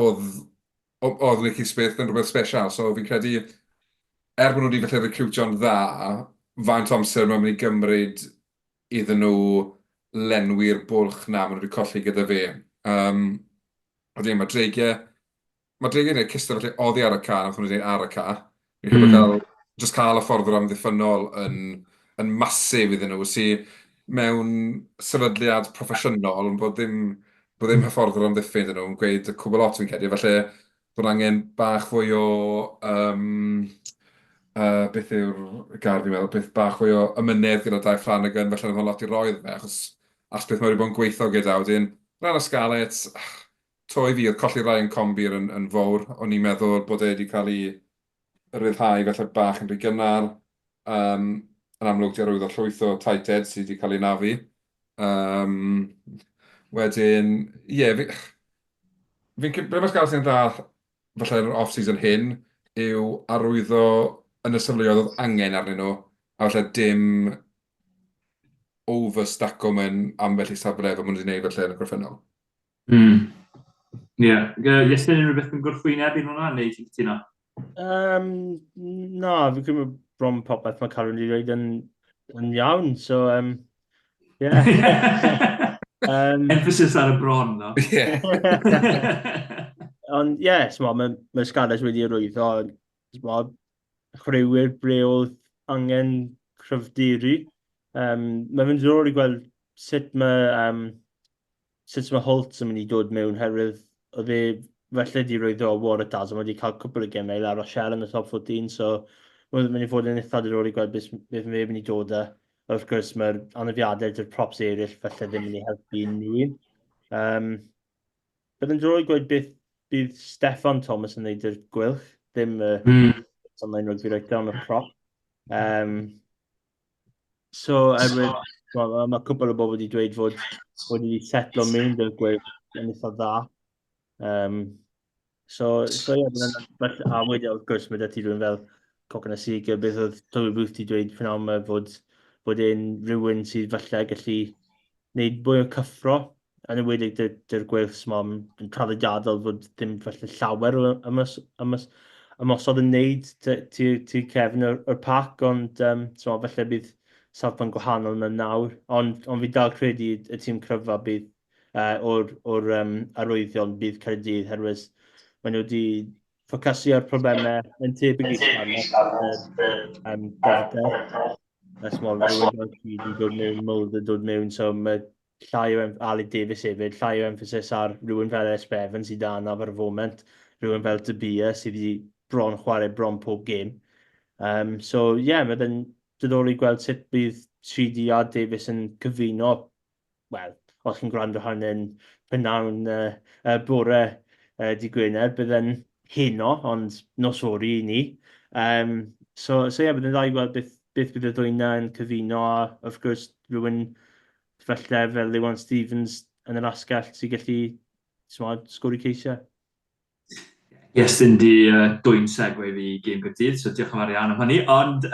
oedd, oedd Nicky Smith yn rhywbeth special, so fi'n credu, er bod nhw wedi falle recrwtio'n dda, faint o amser mae'n mynd i gymryd iddyn nhw lenwi'r bwlch na maen nhw wedi colli gyda fe. Um, ond ie, mae Dreigiau, Mae Dreigiau yn gwneud cystal felly oddi ar y ca, na beth maen nhw'n gwneud ar y ca. Fi'n credu bod cael, jyst cael y ffordd o'r amddiffynnol yn, yn massive iddyn nhw, sy mewn sefydliad proffesiynol, bod ddim, bod ddim hyfforddwr amddiffyn 'da nhw yn gweud y cwbl lot fi'n credu. Falle bod angen bach fwy o um, uh, beth yw'r gair fi'n meddwl, beth bach fwy o ymynedd gyda Dai Flanagan, felly oedd lot i roi iddo fe, achos achos beth mae wedi bod yn gweithio gyda, wedyn, ran y Scarlets, to i fi, oedd colli Ryan Conbeer yn, yn fawr, o'n i'n meddwl bod e wedi cael ei ryddhau falle bach yn rhy gynnar, um, yn amlwg di arwyddo llwyth o tight head sydd wedi cael ei nafu. Um, wedyn, ie, yeah, fi, fi'n be mae Scarlets yn dda falle yn yr off-season hyn yw arwyddo yn y safleoedd oedd angen arnyn nhw, a falle dim overstacko mewn ambell i safle fel maen nhw wedi gwneud falle yn y gorffennol. Ie. Yeah. Iestyn, unrhyw beth yn gwrthwyneb i hwnna, neu ti'n cytuno? Na, fi'n credu bron popeth mae Carwyn wedi dweud yn, yn iawn, so yeah. Emphasis ar y bron, no? Yeah. Ond, ie, yeah, mae ma Scarlets wedi arwyddo, sma, chwaraewyr ble oedd angen cryfderi. Mae fe'n diddorol i gweld sut mae sut mae Holt yn mynd i dod mewn, herwydd oedd e falle wedi rwyddo o Waratahs, ond wedi cael cwpl o gemau i La Rochelle yn y top 14, so mae'n mynd i fod yn eitha diddorol i gweld beth, beth mae'n mynd i dod â. Wrth gwrs, mae'r anafiadau dy'r props eraill falle ddim yn mynd i helpu unrhyw un. Um, bydd yn diddorol i gweld beth bydd Steffan Thomas yn gwneud i'r Gweilch, ddim y online rugby right down y prop. So, erwydd, mae ma, ma cwpl o bobl wedi dweud fod fod wedi setlo mewn dy'r Gweilch yn eitha dda. So ie, yeah, a wedyn wrth gwrs mae 'da ti rhywun fel Cokanasiga, beth oedd Toby Booth wedi dweud prynhawn yma fod, fod e'n rhywun sydd falle gallu gwneud mwy o cyffro, yn enwedig dy'r dy Gweilch ma, yn traddodiadol fod ddim falle llawer o ymos, ymos, ymosod yn wneud tu cefn yr, yr pac, ond so, falle bydd safbwynt gwahanol yna nawr. Ond, ond fi dal credu y tîm cryfa bydd o'r, or, arwyddion bydd Caerdydd, herwydd maen nhw wedi ffocysu ar problemau yn tebyg i Scarlets gryfder. Ers mor rhywun fel ti wedi dod mewn, Mulder dod mewn, so mae llai o, Aled Davies hefyd, llai o emphasis ar rhywun fel Ellis Bevan sydd 'da anaf ar y foment, rhywun fel De Beer sydd wedi bron chwarae bron pob gêm. So ie, yeah, mae'n diddorol i gweld sut bydd Sheedy a Davies yn cyfuno, wel, os chi'n gwrando hwn yn prynhawn bore dydd Gwener, bydd yn heno, ond nos fory i ni. So ie, yeah, bydd yn dda i gweld beth, beth bydd y ddwy yna yn cyfuno, a wrth gwrs rhywun falle fel Iwan Stevens yn yr asgell sy'n gallu sgori ceisiau. Yes, yn di dwyn segue fi i gêm Gaerdydd, so diolch yn fawr iawn am hynny. Ond,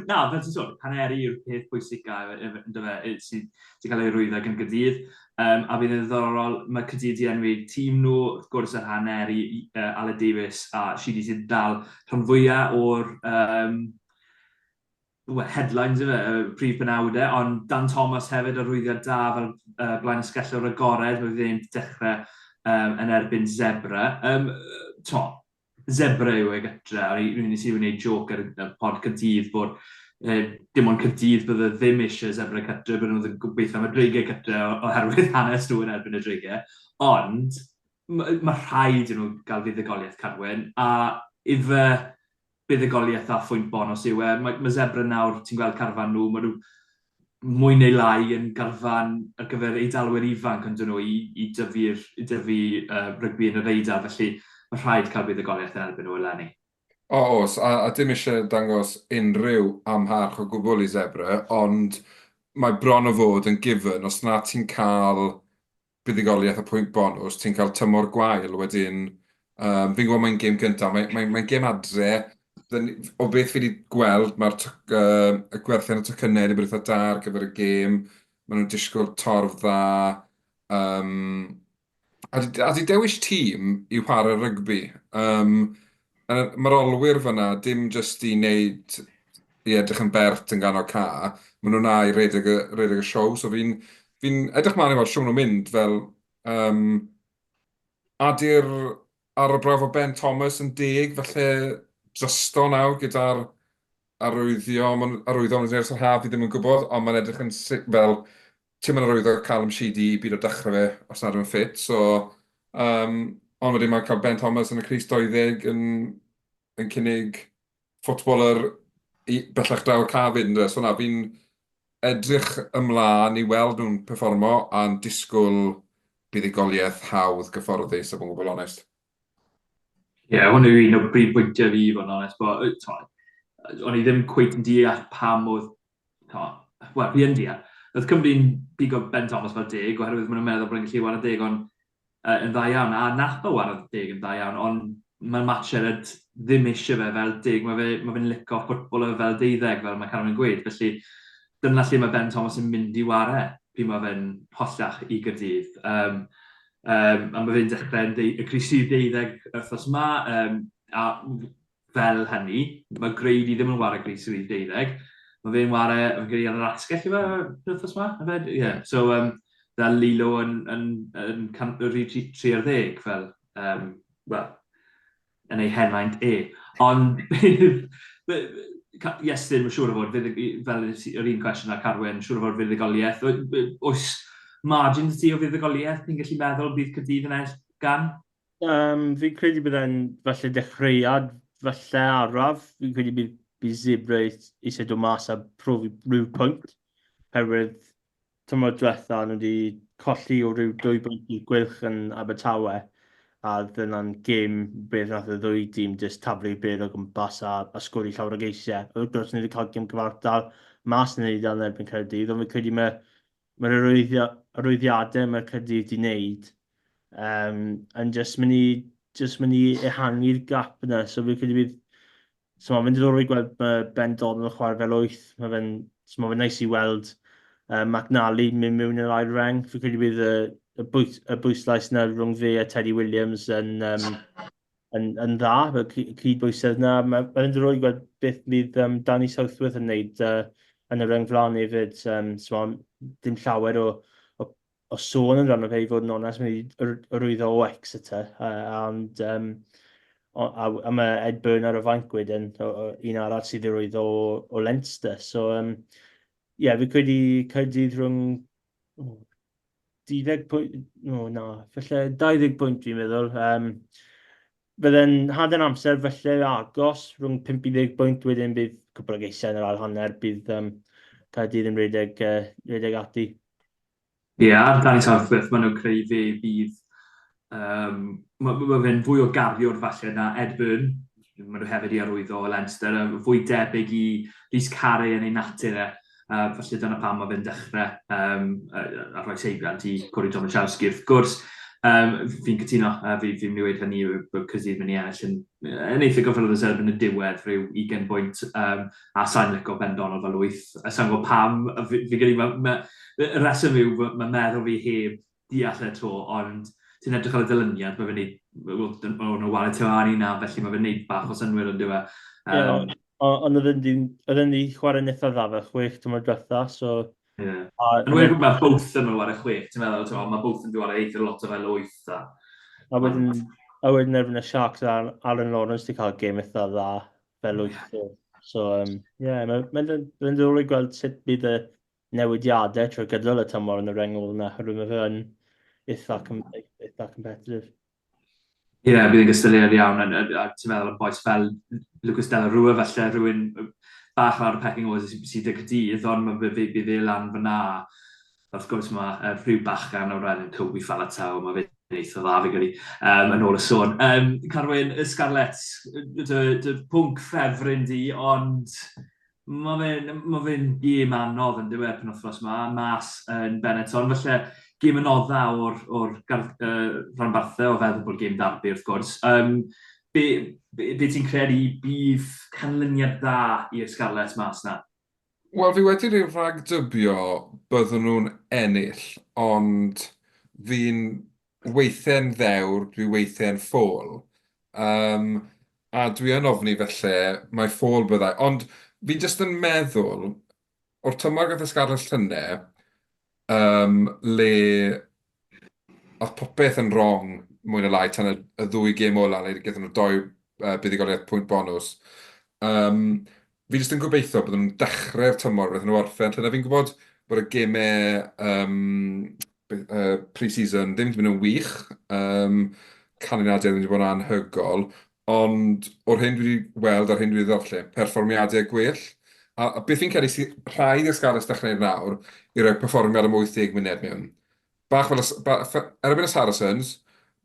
na, fel ti'n sôn, haneri yw'r peth pwysica, ynddo fe, sy'n sy cael ei rwyddo gan Gaerdydd. A bydd yn ddiddorol, mae Caerdydd di enwi tîm nhw, wrth gwrs, yr haneri, Aled Davies a Sheedy sy'n dal rhan fwyaf o'r well, headlines yfe, y prif benawdau, ond Dan Thomas hefyd arwyddiad da fel blaen asgellwr agored, mae fe'n dechrau yn erbyn Zebre. To, Zebre yw e gytre, a nes i wneud joke ar y pod Caerdydd bod dim ond Caerdydd bydde ddim eisiau Zebre cytre, bydde nhw ddim gobeithio am y Dreigiau cytre oherwydd hanes nhw yn erbyn y Dreigiau. Ond mae ma rhaid i nhw gael fuddugoliaeth Carwyn, a ife buddugoliaeth a phwynt bonws yw e. Mae, mae Zebre nawr, ti'n gweld carfan nhw, maen nhw mwy neu lai yn garfan ar gyfer Eidalwyr ifanc ond nhw i, i dyfu'r i dyfu rygbi yn yr Eidal, felly mae rhaid cael buddugoliaeth yn erbyn nhw eleni. O, oes, a, a dim eisiau dangos unrhyw amharch o gwbl i Zebre, ond mae bron o fod yn given, os na ti'n cael buddugoliaeth a pwynt bonws, ti'n cael tymor gwael wedyn. Fi'n gwybod mae'n gêm gyntaf, mae'n mae, mae gêm adre. O beth fi wedi gweld, mae'r y gwerthiant y tocynnau wedi bod eitha da ar gyfer y gêm. Maen nhw'n disgwyl torf dda. A di dewis tîm i chwarae rygbi. Mae'r olwyr fyna dim jyst i wneud i edrych yn bert yn ganol ca, maen nhw'n na i redeg y, redeg y siow, so fi'n fi edrych mlaen i weld siw nhw'n mynd fel, a di'r arbrawf o Ben Thomas yn deg falle drosto nawr gyda'r arwyddio, ma'n arwyddo yn ers yr haf, fi ddim yn gwybod, ond mae'n edrych yn fel ti'n mynd arwyddo Callum Sheedy i byd o dechrau fe os nad yw'n ffit, so. Ond wedyn mae cael Ben Thomas yn y crys 20 yn, yn cynnig footballer i, bellach draw y cafyd, yn So na, fi'n edrych ymlaen i weld nhw'n perfformo a'n disgwyl buddugoliaeth hawdd gyfforddus, a bod yn gwbl onest. Ie, yeah, hwn yw un o brif bwyntiau fi, i fod yn onest, bo, o'n i ddim cweit yn deall pam oedd wel, fi yn deall. Oedd Cymru'n bigo Ben Thomas fel deg, oherwydd maen nhw'n meddwl bod e'n gallu wara deg, ond uh, yn dda iawn, a nath o wara deg yn dda iawn, ond mae Matt Sherrod ddim eisiau fe fel deg, mae fe'n ma fe licio ffwtbol fel deuddeg, fel mae Cameron yn gweud. Felly, dyna lle mae Ben Thomas yn mynd i ware, pryd mae fe'n hollach i Gyrdydd. Um, um, a mae fe'n dechrau yn y crys deuddeg wythnos yma, um, a fel hynny, mae Grady ddim yn ware crys rhif deuddeg. Mae fe'n ware, fi'n credu ar yr asgell yw e wythnos yma? Yfed? Ie. Yeah. So, um, fel Lilo yn, yn, yn, yn rhif 3 ar ddeg, fel, um, wel, yn ei henaint e. Ond, Iestyn, mae'n siŵr o fod, fel yr un cwestiwn â Carwyn, siŵr o fod fuddugoliaeth. Oes margin ti o fuddugoliaeth ni'n gallu meddwl bydd Caerdydd yn ennill gan? Um, fi'n credu bydd e'n falle dechreuad, falle araf. Fi'n credu bydd, bydd Zebre eisiau dod mas a profi rhyw pwynt. Herwydd tymor diwetha nhw wedi colli o rhyw dwy bwynt i'r Gweilch yn Abertawe. A dyna'n gêm beth nath y ddwy dîm jyst taflu beth o gwmpas a, a sgori llawer o geisiau. Wrth gwrs, ni wedi cael gêm gyfartal mas yn Eidal yn erbyn Caerdydd, ond fi'n credu mae Mae'r arwyddiadau mae'r Caerdydd wedi wneud um, yn just mynd i, just mynd i ehangu'r gap yna. So fi'n credu bydd... So mae'n diddorol i gweld mae Ben Donald yn chwarae fel wyth. Mae fe'n so mae fe'n neis i weld uh, McNally mynd mewn i'r ail reng. Fi'n credu bydd y, y, bwys, y bwyslais yna rhwng fe a Teddy Williams yn, um, yn, yn dda, y cydbwysedd yna. Mae'n ma diddorol i gweld beth fydd um, Danny Southworth yn wneud uh, yn y reng flaen hefyd. Um, so dim llawer o, o, o sôn yn rhan o fe i fod yn onest, mae'n arwyddo o Exeter. Uh, and, um, o, a, a mae Ed Byrne ar y fainc wedyn, o, o, un arall sydd arwyddo o, o Leinster. So, um, yeah, fi credu Caerdydd rhwng oh, 20 pwynt, no, na, falle 20 pwynt fi'n meddwl. Um, Bydde'n hanner amser falle agos, rhwng 5 i 10 bwynt, wedyn bydd cwpl o geisiau yn yr ail hanner, bydd um, Caerdydd yn rhedeg, uh, rhedeg ati. Ie, yeah, ar Danny Southworth, maen nhw'n creu fe bydd... Um, mae ma fe'n fwy o gariwr falle na Ed Byrne, maen nhw hefyd i arwyddo o Leinster, fwy debyg i Rhys Carey yn ei natur e. Falle dyna pam mae fe'n dechrau um, a, a rhoi seibiant i Corey Domachowski. Wrth gwrs, um, fi'n cytuno, uh, fi, fi'n mynd i weud hynny bod Caerdydd mynd i ennill yn, yn eitha gyfforddus erbyn y diwedd, rhyw 20 bwynt, um, a sa'n licio Ben Donald fel wyth. A sa'n gwybod pam, fi, fi gyda, ma, ma, y reswm yw, mae meddwl fi heb deall e 'to, ond ti'n edrych ar y dilyniant, mae fe'n neud, wel, o'n nhw ware Tewani na, felly mae fe'n neud bach o synnwyr yn dyw e. Um, yeah, ond oedd yn di chwarae'n eitha dda fel chwech tymor diwetha, so... Ie. Yeah. Yn wedi mae both yn nhw ar y chwech, ti'n meddwl, ti'n mae both yn dod ar eitha lot o fel wyth. A, a wedyn, a wedyn erbyn y Sharks, Aaron Lawrence wedi cael gêm eitha dda fel wyth. So, so um, yeah, mae'n ma, ma ddiddorol i gweld sut bydd y newidiadau trwy gydol y tymor yn y reng ôl yna, oherwydd mae fe yn eitha, eitha competitive. Ie, yeah, bydd yn gystadleuol iawn, a, a, a ti'n meddwl am bois fel Lucas Della Rua falle, rhywun bach lawr y pecking order sydd sy 'da Caerdydd, ond mae bydd, bydd e lan fyna. Wrth gwrs mae uh, rhyw bachgan o'r enw Toby Falatau, mae fe'n eitha dda fi gyda, um, yn ôl y sôn. Um, Carwyn, y Scarlets, dy, dy pwnc ffefryn di, ond Mae fe'n ma fe gêm anodd yn dyw e penwythnos 'ma, mas yn Benetton. Falle gêm anodda o'r, or gar, uh, rhanbarthau o feddwl bod gêm darbi wrth gwrs. Um, be, be, be ti'n credu bydd canlyniad dda i'r Scarlets mas na? Wel, fi wedi rhyw rhagdybio byddwn nhw'n ennill, ond fi'n weithiau'n ddewr, dwi weithiau'n ffôl. Um, a dwi yn ofni felly mae ffôl byddai. Ond fi jyst yn meddwl, o'r tymor gath y Scarlets llynedd, um, le oedd popeth yn wrong mwy na lai tan y, y ddwy gêm ola le gaethon nhw doi uh, buddugoliaeth pwynt bonws. Um, fi jyst yn gobeithio bod nhw'n dechrau'r tymor wnaethon nhw orffen llynedd. Fi'n gwybod bod y gemau um, uh, pre-season ddim wedi mynd yn wych. Um, canlyniadau ddim wedi bod yn anhygoel, ond o'r hyn dwi wedi weld a'r hyn dwi wedi ddarllen, perfformiadau gwell. A, a beth fi'n credu sy'n rhaid i'r Scarlets dechrau wneud nawr i roi perfformiad am 80 munud mewn. Bach fel y, ba, erbyn y Saracens,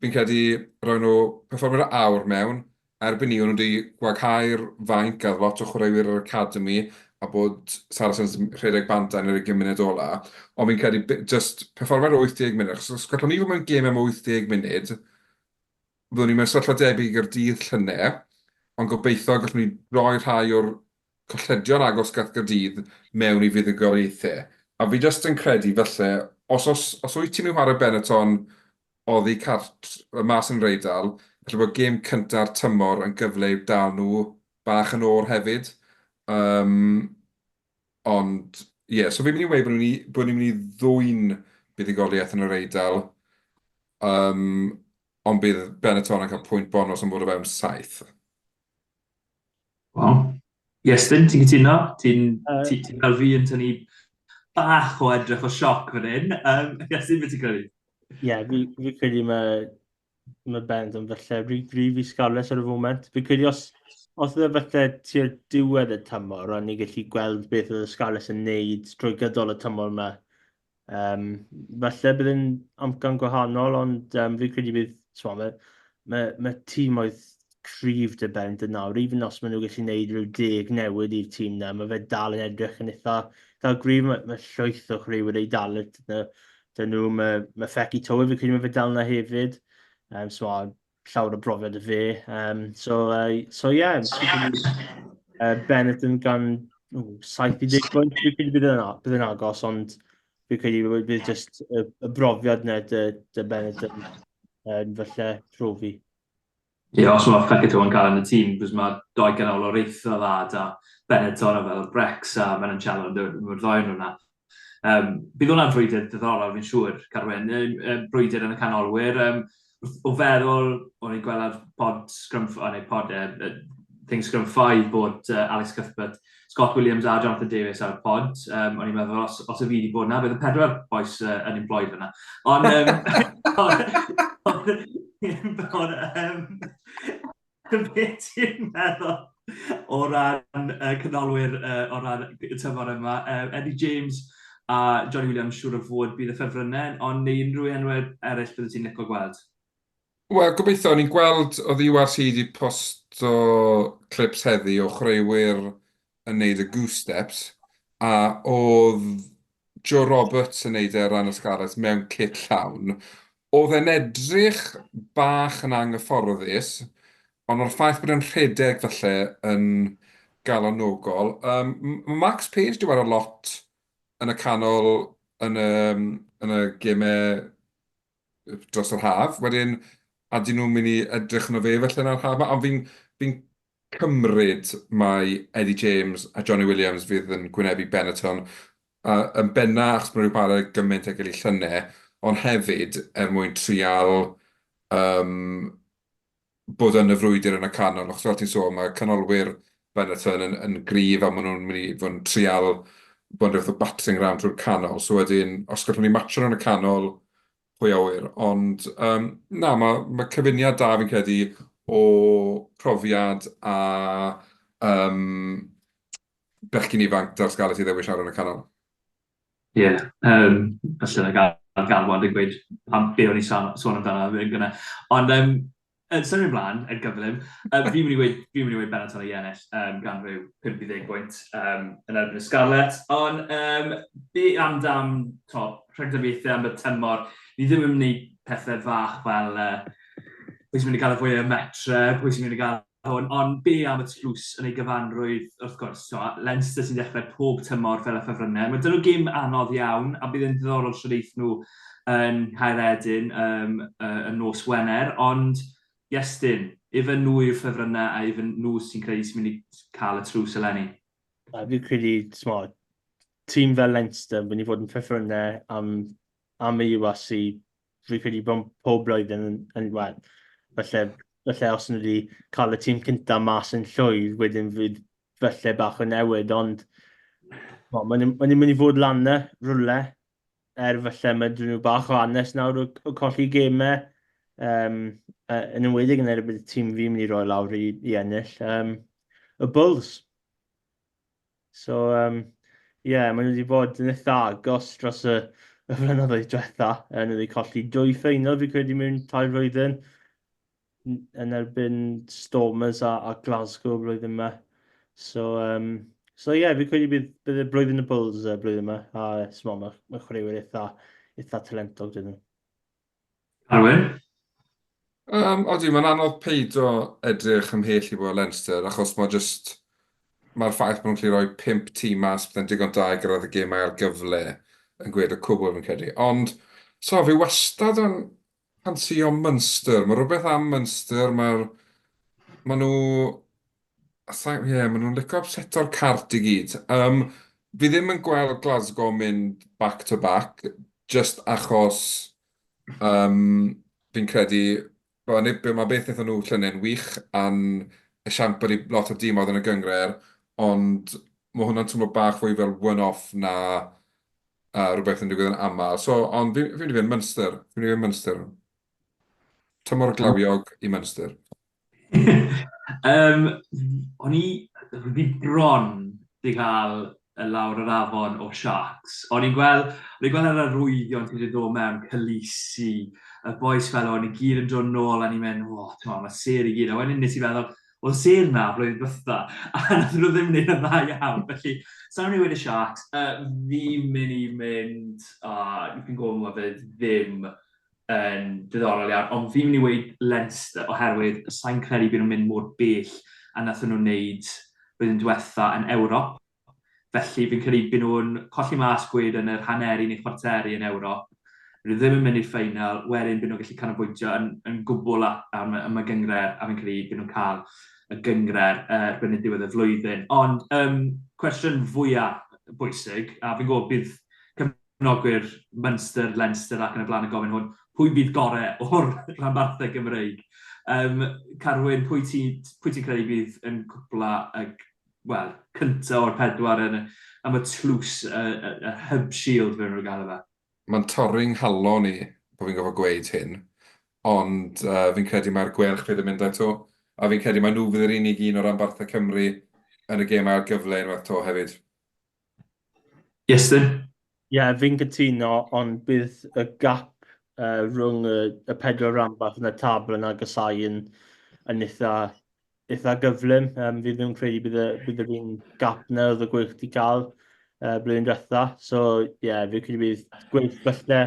fi'n credu roi nhw perfformiad o awr mewn, Erbyn 'ny o'n nhw 'di gwaghau'r fainc a lot o chwaraewyr yr academi a bod Saracens yn rhedeg bant yn yr ugain munud ola. Ond fi'n credu b- jyst perfformiad o 80 munud, achos os gallwn ni fod mewn gêm am 80 munud, byddwn ni mewn sefyllfa debyg i Gaerdydd llynedd, ond gobeithio gallwn ni roi rhai o'r colledion agos gath Gaerdydd mewn i fuddugoliaethau. A fi jyst yn credu falle, os os os wyt ti'n mynd i chwarae Benetton oddi cart mas yn yr Eidal, falle bod gêm cynta'r tymor yn gyfle i'w dal nhw bach yn oer hefyd. Um, ond ie, yeah, so fi'n mynd i weud bod ni'n bod ni'n mynd i ddwyn buddugoliaeth yn yr Eidal, um, ond bydd Benetton yn cael pwynt bonus am fod o fewn 7. Wel, Iestyn, ti'n cytuno? Ti'n uh, ti, ti fel fi yn tynnu bach o edrych o sioc fan hyn. Um, Iestyn, beth ti'n credu? Ie, yeah, fi, fi credu mae, mae Benetton falle rhy gryf i Scarlets ar y foment. Fi credu os, os oedd e falle tua'r diwedd y tymor, o'n ni gallu gweld beth oedd y Scarlets yn neud drwy gydol y tymor yma. Um, falle bydd yn amcan gwahanol, ond um, fi'n credu bydd, swa, mae, mae, mae tîm oedd cryf dy ben dyn nawr, even os maen nhw gallu gwneud rhyw deg newid i'r tîm na, mae fe dal yn edrych yn eitha, eitha gryf, mae, mae llwyth o chwaraewyr ei dal dyn nhw, mae, mae Feki Towe, fi'n credu mae fe dal yna hefyd, um, so llawer o brofiad y fe. Um, so, uh, so yeah, uh, Benetton gan oh, 70 pwynt, fi'n credu bydd yn, bydd yn agos, ond fi'n credu bydd just y, y brofiad yna dy, dy Benetton yn falle profi. Ie, yeah, os mae Fekito yn cael yn y tîm, cos mae doi ganol o'r eitha dda da Benetton a fel Brex a Menoncello, mae'r ddoi nhw yna. Um, bydd hwnna'n frwydr diddorol, fi'n siŵr, Carwyn. Um, um, brwydr yn y canolwyr. Um, o feddwl, o'n i'n gweld ar pod Scrum, o, neu pod, uh, thing Scrum 5 bod uh, Alex Cuthbert, Scott Williams a Jonathan Davies ar y pod. Um, o'n i'n meddwl, os, os y fi wedi bod yna, bydd y pedwar boes uh, unemployed fyna. Ond, um, ond, ond, ond, um, Be ti'n meddwl o ran uh, canolwyr uh, o ran y tymor yma? Uh, Eddie James a Johnny Williams siŵr o fod bydd y ffefrynnau, ond neu unrhyw enwau eraill bydde ti'n licio gweld? Wel, gobeithio, o'n i'n gweld oedd URC wedi posto clips heddi o chwaraewyr yn neud y goose steps, a oedd Joe Roberts yn neud e ar ran y Scarlets mewn kit llawn. Oedd e'n edrych bach yn anghyfforddus, ond o'r ffaith bod e'n rhedeg falle yn galonogol. Um, mae Max Page wedi wara lot yn y canol yn y, yn y gemau dros yr haf. Wedyn, a dyn nhw'n mynd i edrych arno fe felly yn yr haf 'ma, ond fi'n fi'n cymryd mai Eddie James a Johnny Williams fydd yn gwynebu Benetton, a yn benna achos bod nhw wedi chwarae gymaint ag ei llynedd, ond hefyd er mwyn trial yym bod yn y frwydr yn y canol, achos fel ti'n sôn, mae canolwyr Benetton yn, yn gryf a maen nhw'n mynd i fod yn trial bod yn rhywbeth o battering ram trwy'r canol. So wedyn, os gallwn ni matcho nhw yn y canol, pwy a ŵyr. Ond um, na, mae, mae cyfuniad da fi'n credu o profiad a um, bechgyn ifanc da'r Scarlets i ddewis ar yn y canol. Ie, yeah, um, falle na gael galwad yn gweud pam be o'n i sôn, sôn amdano fe gynna. Ond um, yn symud ymlaen, yn gyflym, um, fi'n mynd i weud, fi'n mynd i weud Benetton i ennill um, gan rhyw 5 i 10 bwynt um, yn erbyn y Scarlets. Ond um, be amdan to, rhagdybiaethau am y tymor? Ni ddim yn mynd i pethau fach fel uh, pwy sy'n mynd i gael y fwy o metre, pwy sy'n mynd i gael hwn, ond be am y tlws yn ei gyfanrwydd, wrth gwrs, so, Leinster sy'n dechrau pob tymor fel y ffefrynnau. Mae dyn nhw gêm anodd iawn, a bydd yn ddiddorol sut eith nhw yn Nghaeredin um, uh, y nos Wener, ond Iestyn, ife nhw yw'r ffefrynnau a ife nhw sy'n credu sy'n mynd i cael y tlws eleni? A fi'n credu, t'mod, tîm fel Leinster yn mynd i fod yn ffefrynnau am, am y URC fi'n credu bod pob blwyddyn yn, yn wel, falle, falle os nhw wedi cael y tîm cyntaf mas yn llwyr, wedyn fydd falle bach o newid, ond well, maen nhw'n ma mynd i fod lan yna, rhywle, er falle mae dyn nhw bach o hanes nawr o, o colli gemau. Um, yn enwedig yn erbyn y tîm fi'n mynd i roi lawr i, i ennill, um, y Bulls. So, um, yeah, maen nhw wedi bod yn eitha agos dros y, y flynyddoedd diwetha. Uh, nhw wedi colli dwy ffeinal, fi credu, mewn tair flwyddyn yn erbyn Stormers a, a Glasgow blwyddyn yma. So, um, so yeah, fi credu bydd, bydd y blwyddyn y Bulls y blwyddyn yma. A small, mae, mae chwaraewyr eitha, eitha talentog dyn nhw. Arwyn? Um, odi, mae'n anodd peido edrych ymhell i bod Leinster, achos mae just... Mae'r ffaith bod nhw'n gallu rhoi pump tîm mas byddai'n digon da i gyrraedd y gemau ar gyfle yn gweud y cwbl fi'n credu. Ond, so, fi wastad yn ffansïo Munster. Mae rhywbeth am Munster, mae'r... Maen nhw... Sa ie, maen nhw'n licio upseto'r cart i gyd. Um, fi ddim yn gweld Glasgow mynd back to back, just achos um, fi'n credu, wel, mae beth wnaethon nhw llynedd yn wych, a'n esiampl i lot o dimoedd yn y gynghrair, ond mae hwnna'n teimlo bach fwy fel one-off na rhywbeth yn digwydd yn aml. So, ond fi'n fi mynd i fynd Munster. Fi'n mynd i fynd Munster. Tymor glawiog i Munster. Um, o'n i, fi bron di cael y lawr yr afon o Sharks. O'n i'n gweld, o'n i'n gweld yr arwyddion sydd wedi dod mewn, Kolisi, y boys fel o'n i gyd yn dod nôl a ni'n mynd, o, ti'n mae sêr i gyd. A wedyn nes i feddwl, oedd sêr na blwyddyn ddiwetha, a nath nhw ddim wneud yn dda iawn. Felly, sa'n mynd i weud y Sharks, uh, fi'n mynd i mynd, uh, fi'n gwybod mae fe ddim yn diddorol iawn, ond fi'n mynd i weud Leinster oherwydd sa'n credu bydd nhw'n mynd mor bell a nathon nhw wneud blwyddyn diwetha yn Ewrop. Felly fi'n credu bydd nhw'n colli mas gwed yn yr haneri neu chwarteri yn Ewrop. Bydd nhw ddim yn mynd i'r ffeinal, wedyn bydd nhw'n gallu canolbwyntio yn, yn gwbl am, am y gynghrair, a fi'n credu bydd nhw'n cael y gynghrair erbyn y diwedd y flwyddyn. Ond um, cwestiwn fwyaf bwysig, a fi'n gwybod bydd cefnogwyr Munster, Leinster ac yn y blaen yn gofyn hwn, pwy bydd gorau o'r rhanbarthau Gymreig? Um, Carwyn, pwy ti'n pwy ti credu bydd yn cwpla y, wel, cyntaf o'r pedwar yn, am y tlws, y, y, y Hub Shield fe nhw'n gael fe? Mae'n torri nghalon i bod fi'n gorfod gweud hyn, ond uh, fi'n credu mae'r Gweilch fydd yn mynd eto, a fi'n credu mae nhw fydd yr unig un o ranbarthau Cymru yn y gêm ail gyfle unwaith to hefyd. Iestyn? Ie, yeah, fi'n cytuno, ond bydd y gap uh, rhwng y, y pedwar rhanbarth yn y tabl yn agosáu yn, yn eitha, eitha gyflym. Um, fi ddim yn credu bydd, y, bydd yr un gap na oedd y Gweilch wedi cael uh, blwyddyn diwetha. So, ie, yeah, fi'n credu bydd Gweilch falle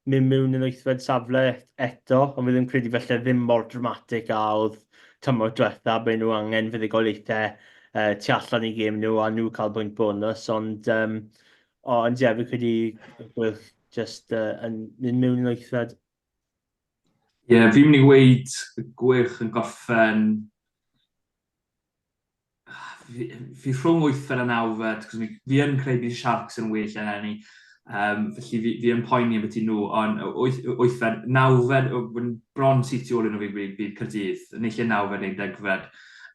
mynd mewn yn wythfed safle eto, ond fi ddim credu falle ddim mor dramatic a oedd tymor diwetha, bod nhw angen fuddugoliaethau uh, tu allan i gêm nhw a nhw cael bwynt bonus, ond um, o, ond ie, yeah, fi credu Gweilch just uh, yn mynd mewn yn wythfed. Ie, yeah, fi'n mynd i weud Gweilch yn gorffen fi, fi rhwng wythfed a nawfed, cos fi, fi yn credu bydd Sharks yn well eleni. Um, felly fi, fi yn poeni ambiti nhw, ond wyth, wythfed, nawfed, bron syth tu ôl i nhw fi bydd, bydd Caerdydd, neu lle nawfed neu degfed.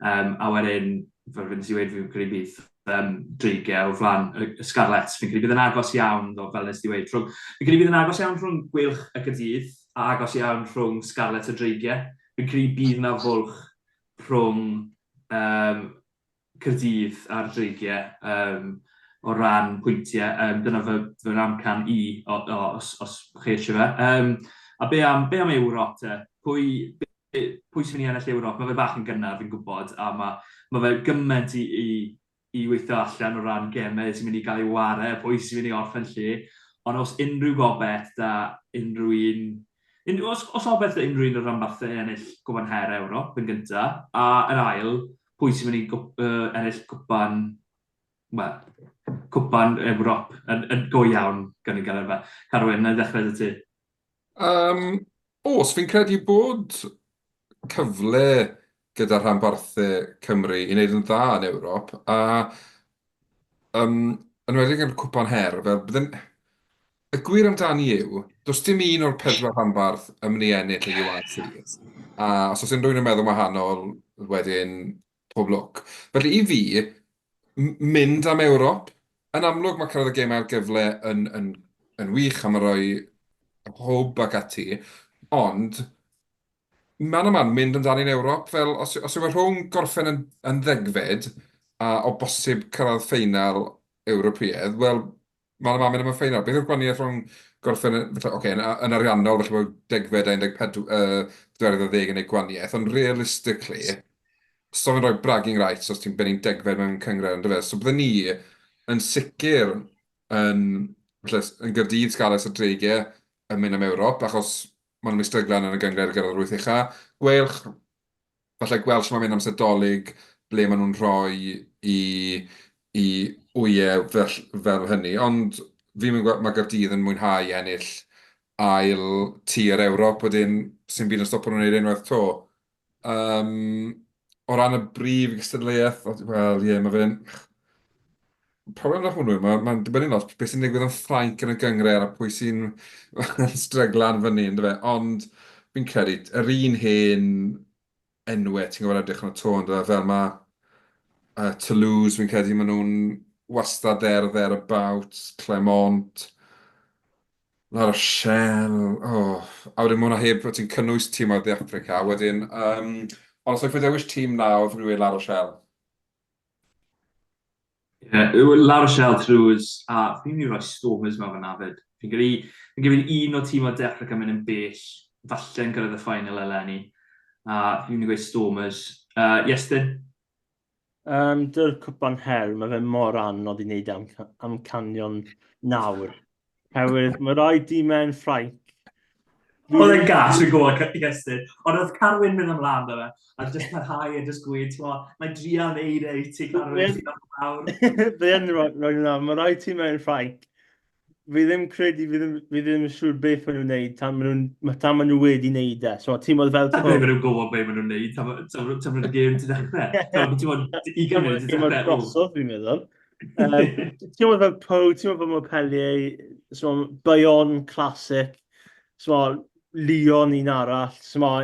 Um, a wedyn, fel nes i weud, fi'n credu bydd um, Dreigiau o flaen y, y Scarlets. Fi'n credu bydd yn agos iawn, ddo, fel nes i weud. Rhwng, fi'n credu bydd yn agos iawn rhwng Gweilch a Caerdydd, a agos iawn rhwng Scarlets a Dreigiau. Fi'n credu bydd na fwlch rhwng um, Caerdydd a'r Dreigiau um, o ran pwyntiau. Um, dyna fy, fy amcan i, o, o, os, os chi eisiau fe. Um, a be am, be am Ewrop te? Pwy, be, pwy sy'n mynd i ennill Ewrop? Mae fe bach yn gynnar, fi'n gwybod, a mae, mae fe gymaint i, i, i weithio allan o ran gemau sy'n mynd i gael ei ware, pwy sy'n mynd i orffen lle. Ond os unrhyw gobaith da unrhyw un Un, os, os obaith da unrhyw un o'r rhanbarthau ennill Cwpan Her Ewrop yn gyntaf, a yn ail, pwy sy'n mynd i gwp, uh, ennill cwpan, wel, cwpan Ewrop yn, yn go iawn gan i gael fe. Carwyn, na i ddechrau dy ti. Um, os, fi'n credu bod cyfle gyda rhanbarthau Cymru i wneud yn dda yn Ewrop, a um, yn enwedig yn Cwpan Her, fel bydden... Y gwir amdani yw, does dim un o'r pedwar rhanbarth yn mynd i ennill y URC. A os oes unrhyw un yn meddwl wahanol, wedyn pob lwc. Felly i fi, mynd am Ewrop, yn amlwg mae cyrraedd y gemau ail gyfle yn, yn, yn wych a mae'n rhoi hwb ac ati, ond Man a man, mynd amdani'n Ewrop, fel os, os yw e rhwng gorffen yn, yn ddegfed a o bosib cyrraedd ffeinal Ewropeaidd, wel, man a man mynd am y ffeinal. Beth yw'r gwahaniaeth rhwng gorffen, yn, falle, okay, yn, yn ariannol, falle bod degfed a 14, pedwerydd ar ddeg yn ei gwahaniaeth, ond realistically, so fe'n rhoi bragging rights os ti'n bennu'n degfed mewn cynghrair, yndyfe? So bydden ni yn sicr yn, falle, yn Gaerdydd, Scarlets a Dreigiau yn mynd am Ewrop, achos maen nhw'n mynd i stryglan yn y gynghrair i gyrraedd yr wyth ucha. Gweilch, falle gweld sut mae'n mynd amser Dolig, ble maen nhw'n rhoi i i wyau fel, fel hynny. Ond fi'n mynd gweld, mae Gaerdydd yn mwynhau ennill ail tir Ewrop, wedyn sy'n byd yn stopo nhw'n gwneud unwaith 'to. Um, o ran y brif gystadleuaeth, wel ie, mae fe'n... Problem 'da hwnnw yw, mae'n ma dibynnu lot beth sy'n digwydd yn Ffrainc yn y gynghrair a pwy sy'n stryglan fyny, yndyfe? Ond fi'n credu, yr un hen enwau ti'n gwybod edrych yn y to, yndyfe? Fel mae Toulouse, fi'n credu, maen nhw'n wastad there, thereabouts, Clermont, La Rochelle, oh. A wedyn mae hwnna heb, ti'n cynnwys tîmoedd De Affrica, wedyn, um, ond os oes dewis tîm nawr, fi'n dweud La Rochelle. Ie, yeah, La Rochelle, Toulouse, a fi'n mynd i roi Stormers mewn fan'na 'fyd. Fi'n credu, fi'n credu un o'r tîm o De Affrica mynd yn bell, falle yn cyrraedd y final eleni. A fi'n mynd i gweud Stormers. Iestyn? Dy'r cwpan her, mae fe mor anodd i wneud am, amcanion nawr. Herwydd mae rai dimau yn Ffrainc. Oedd e'n gas yn gwybod Iestyn, ond oedd Carwyn mynd ymlaen da fe, a jyst parhau a jyst gweud, ti'n gwybod, mae'n drial neud e i ti Carwyn, ti'n lawr. Fe yn rhoi nhw, mae rai timau yn Ffrainc fi ddim credu, fi ddim, fi ddim yn siŵr beth maen nhw'n neud tan maen nhw'n tan maen nhw wedi neud e. So, ti'n bod fel... Tan maen nhw'n gwybod beth maen nhw'n neud, tan tan maen nhw'n gêm ti ddechrau. Ti'n bod, i gymryd ti ddechrau. Drosodd, fi'n meddwl. Ti'n bod fel Poe, ti'n bod fel Montpellier, so, Bayonne Classic, so, Lyon un arall, so,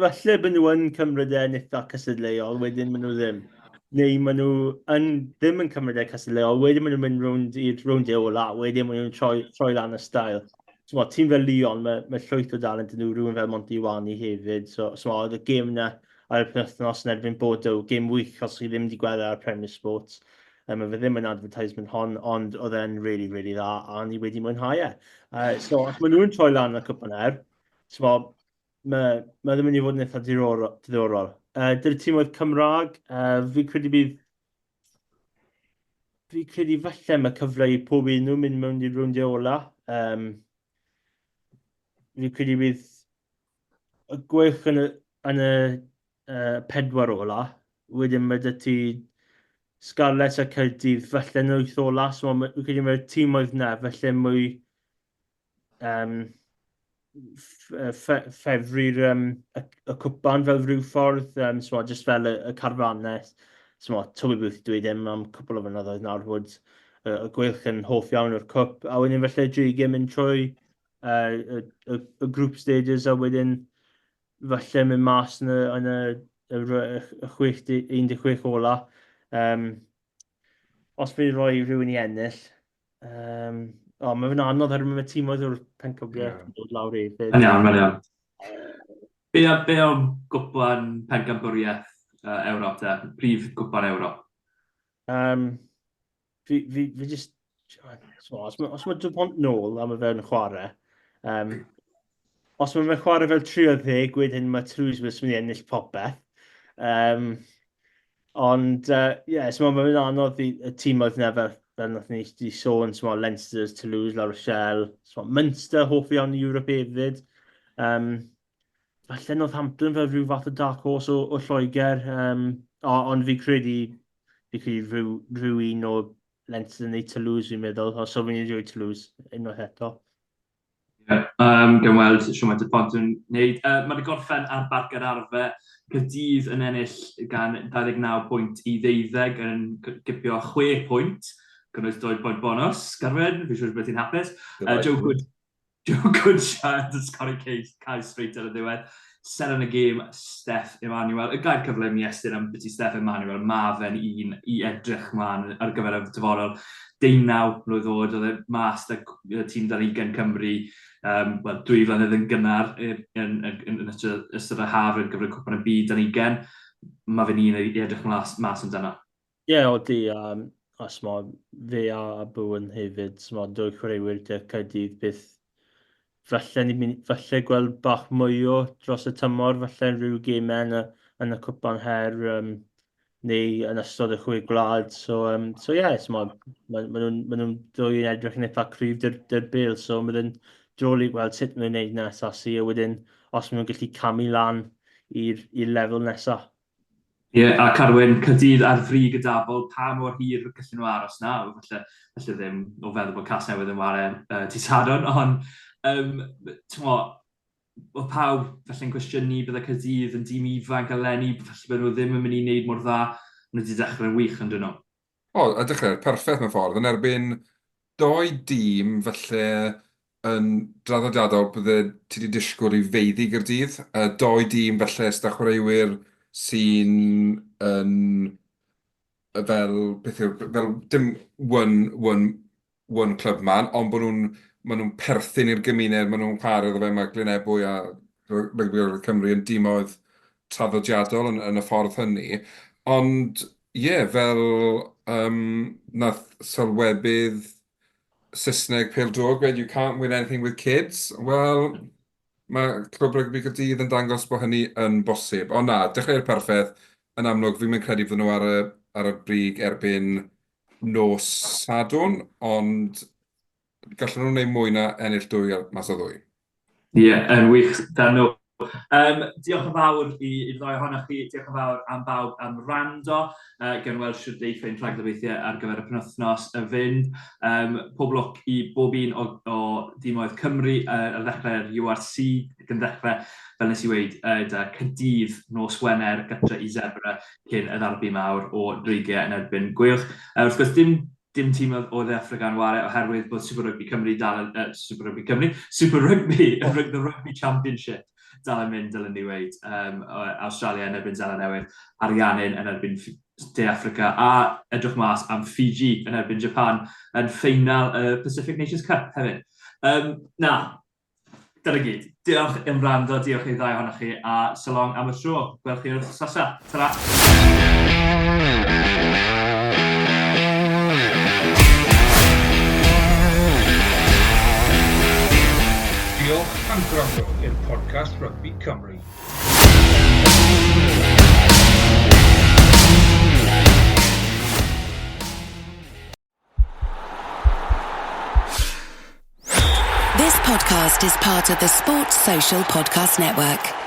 Falle bod nhw yn cymryd e'n eitha cystadleuol, wedyn maen nhw ddim. Neu maen nhw yn, ddim yn cymryd e cystadleuol, wedyn maen nhw'n mynd rownd i'r rowndiau ola, wedyn maen nhw'n troi, troi lan y stael. So, tîm fel Lyon, mae, mae llwyth o dalent yn nhw, rhywun fel Monty Ioane hefyd. So, so oedd y gêm yna ar y penwythnos yn erbyn Bordeaux, gêm wych os chi ddim wedi gweld e ar Premier Sports. Um, mae fe ddim yn advertisement hon, ond oedd e'n really, really dda, a ni wedi mwynhau e. So, os maen nhw'n troi lan y cwpan her, so, mae, mae ddim yn mynd i fod yn eitha diddorol. diddorol. Dy'r tîmoedd Cymraeg, fi credu bydd... Fi credu falle mae cyfle i pob un nhw mynd mewn i'r rowndiau ola. Um, fi credu bydd y gwych yn y, yn y pedwar ola. Wedyn mae dy ti Scarlets a Caerdydd falle yn wyth ola. So mae, fi'n credu mae'r tîmoedd na falle mwy um, ffefrir um, y, y cwpan fel rhyw ffordd, um, so, just fel y, y carfannau. So, Toby Booth dweud ddim am cwpl o flynyddoedd nawr fod y, y gweilch yn hoff iawn o'r cwp, a wedyn felly Dreigiau mynd trwy uh, y, y, y group stages a wedyn falle mynd mas yn y, yn y, y, y, y 16 ola. Um, os fi rhoi rhywun i ennill, Um, o, mae fe'n anodd oherwydd mae tîmoedd o'r pencampwriaeth yn dod lawr hefyd. Yn iawn, mae'n iawn. Be, be am gwpan pencampwriaeth Ewrop te? Prif gwpan Ewrop? Um, fi, fi, fi just... So, os mae, os mae Dupont nôl a mae fe'n chwarae, um, os mae fe'n chwarae fel 30, wedyn mae Toulouse wrth mynd i ennill popeth. Um, Ond ie, yeah, so mae'n anodd i y tîmoedd 'na fel, fel nath ni di sôn, so Leinster, Toulouse, La Rochelle, so Munster, hoff iawn i Ewrop hefyd. Um, falle Northampton fel rhyw fath o dark horse o, o Lloegr, um, o, ond fi credu, fi credu rhyw, rhyw un o Leinster neu Toulouse fi'n meddwl, os so fi'n enjoy Toulouse unwaith eto. Ie, um, gan weld siwmaint y pont yn wneud. Mae wedi gorffen ar Barc yr Arfe. Caerdydd yn ennill gan 29 pwynt i ddeuddeg yn gipio 6 pwynt, cynnwys 2 pwynt bonus. Carwyn, fi'n siŵr bod ti'n hapus. Joe Good, Joe Goodchild yn sgori cais, cais straight ar y ddiwedd. Seren y gêm, Steff Emanuel. Y gair cyflym i Estyn am byti Steff Emanuel, ma fe'n un i edrych mlaen ar gyfer y dyfodol. 19 mlwydd oed, oedd e mas da tîm dan 20 Cymru, um, well, 2 flynedd yn gynnar yn, yn, yn, yn, yn ystod y haf ar gyfer y Cwpan y Byd dan 20. Mae fe'n un i edrych mas, mas amdano. Ie, yeah, odi, a smo, fe a Bowen hefyd, smo, dwy chwaraewyr de Caerdydd byth. Falle ni mynd, falle gweld bach mwy o dros y tymor, falle yn rhyw gemau yn y, yn y cwpan her, um, neu yn ystod y chwe gwlad. So, um, so yeah, smo, ma, ma nhw'n ma nhw ddwy yn edrych yn eitha cryf dy'r, dy'r bel, so mae'n drol i gweld sut maen nhw'n gwneud yn SRC, a wedyn os maen nhw'n gallu camu lan i'r lefel nesaf. Ie, a Carwyn, Caerdydd ar frig y dabl, pa mor hir gallen nhw aros 'na? Falle, falle ddim, o feddwl bod Casnewydd yn ware uh, ti Sadwrn, ond um, t'mo, oedd pawb falle'n cwestiynu bydde Caerdydd yn dîm ifanc eleni, falle bydden nhw ddim yn mynd i wneud mor dda, maen nhw wedi dechrau'n wych yn dyn nhw. O, a dechrau perffaith mewn ffordd, yn erbyn dou dîm falle yn draddodiadol bydde ti 'di disgwyl i feiddi Gaerdydd. Yy dou dîm falle sydd â chwaraewyr sy'n yn fel beth yw fel dim one one one club man, ond bod nhw'n maen nhw'n perthyn i'r gymuned, maen nhw'n chwarae iddo fe, mae Glyn Ebwy a Rygbi Gogledd Cymru yn dimoedd traddodiadol yn, yn y ffordd hynny. Ond ie, yeah, fel um, nath sylwebydd Saesneg pêl-droed gweud you can't win anything with kids. Wel, mae Clwb Rygbi Caerdydd yn dangos bod hynny yn bosib. Ond na, dechreu'r perffaith, yn amlwg, fi'm yn credu fydden nhw ar y, ar y brig erbyn nos Sadwrn, ond gallen nhw wneud mwy na ennill dwy mas o ddwy. Ie, yeah, yn wych, dan nhw. Um, diolch yn fawr i'r ddau ohonoch chi, diolch yn fawr am bawb am rando. Gan weld shwt deiff ein rhagdybiaethau ar gyfer y penwythnos y fynd. Um, pob lwc i bob un o, o dîmoedd Cymru ar ddechrau'r URC, ac yn ddechrau, fel nes i weud, da Caerdydd nos Wener gytre i Zebra cyn y ddarbi mawr o Dreigiau yn erbyn Gweilch. Wrth gwrs, dim dim tîm o Dde Affrica yn ware oherwydd bod Super Rugby Cymru dal yn... Super Rugby Cymru? Super Rugby! The Rugby Championship dal yn mynd, dylen ni weud. Um, Australia yn erbyn Zeland Newydd, Ariannin yn erbyn De Affrica, a edrych mas am Fiji yn erbyn Japan yn ffeinal y Pacific Nations Cup hefyd. Um, na, Dyna gyd. Diolch am wrando, diolch i'r ddau ohonoch chi, a so long am y tro. Gwelch chi wrth nesaf. Ta-ra! Diolch am gwrando i'r podcast Rygbi Cymru. This podcast is part of the Sports Social Podcast Network.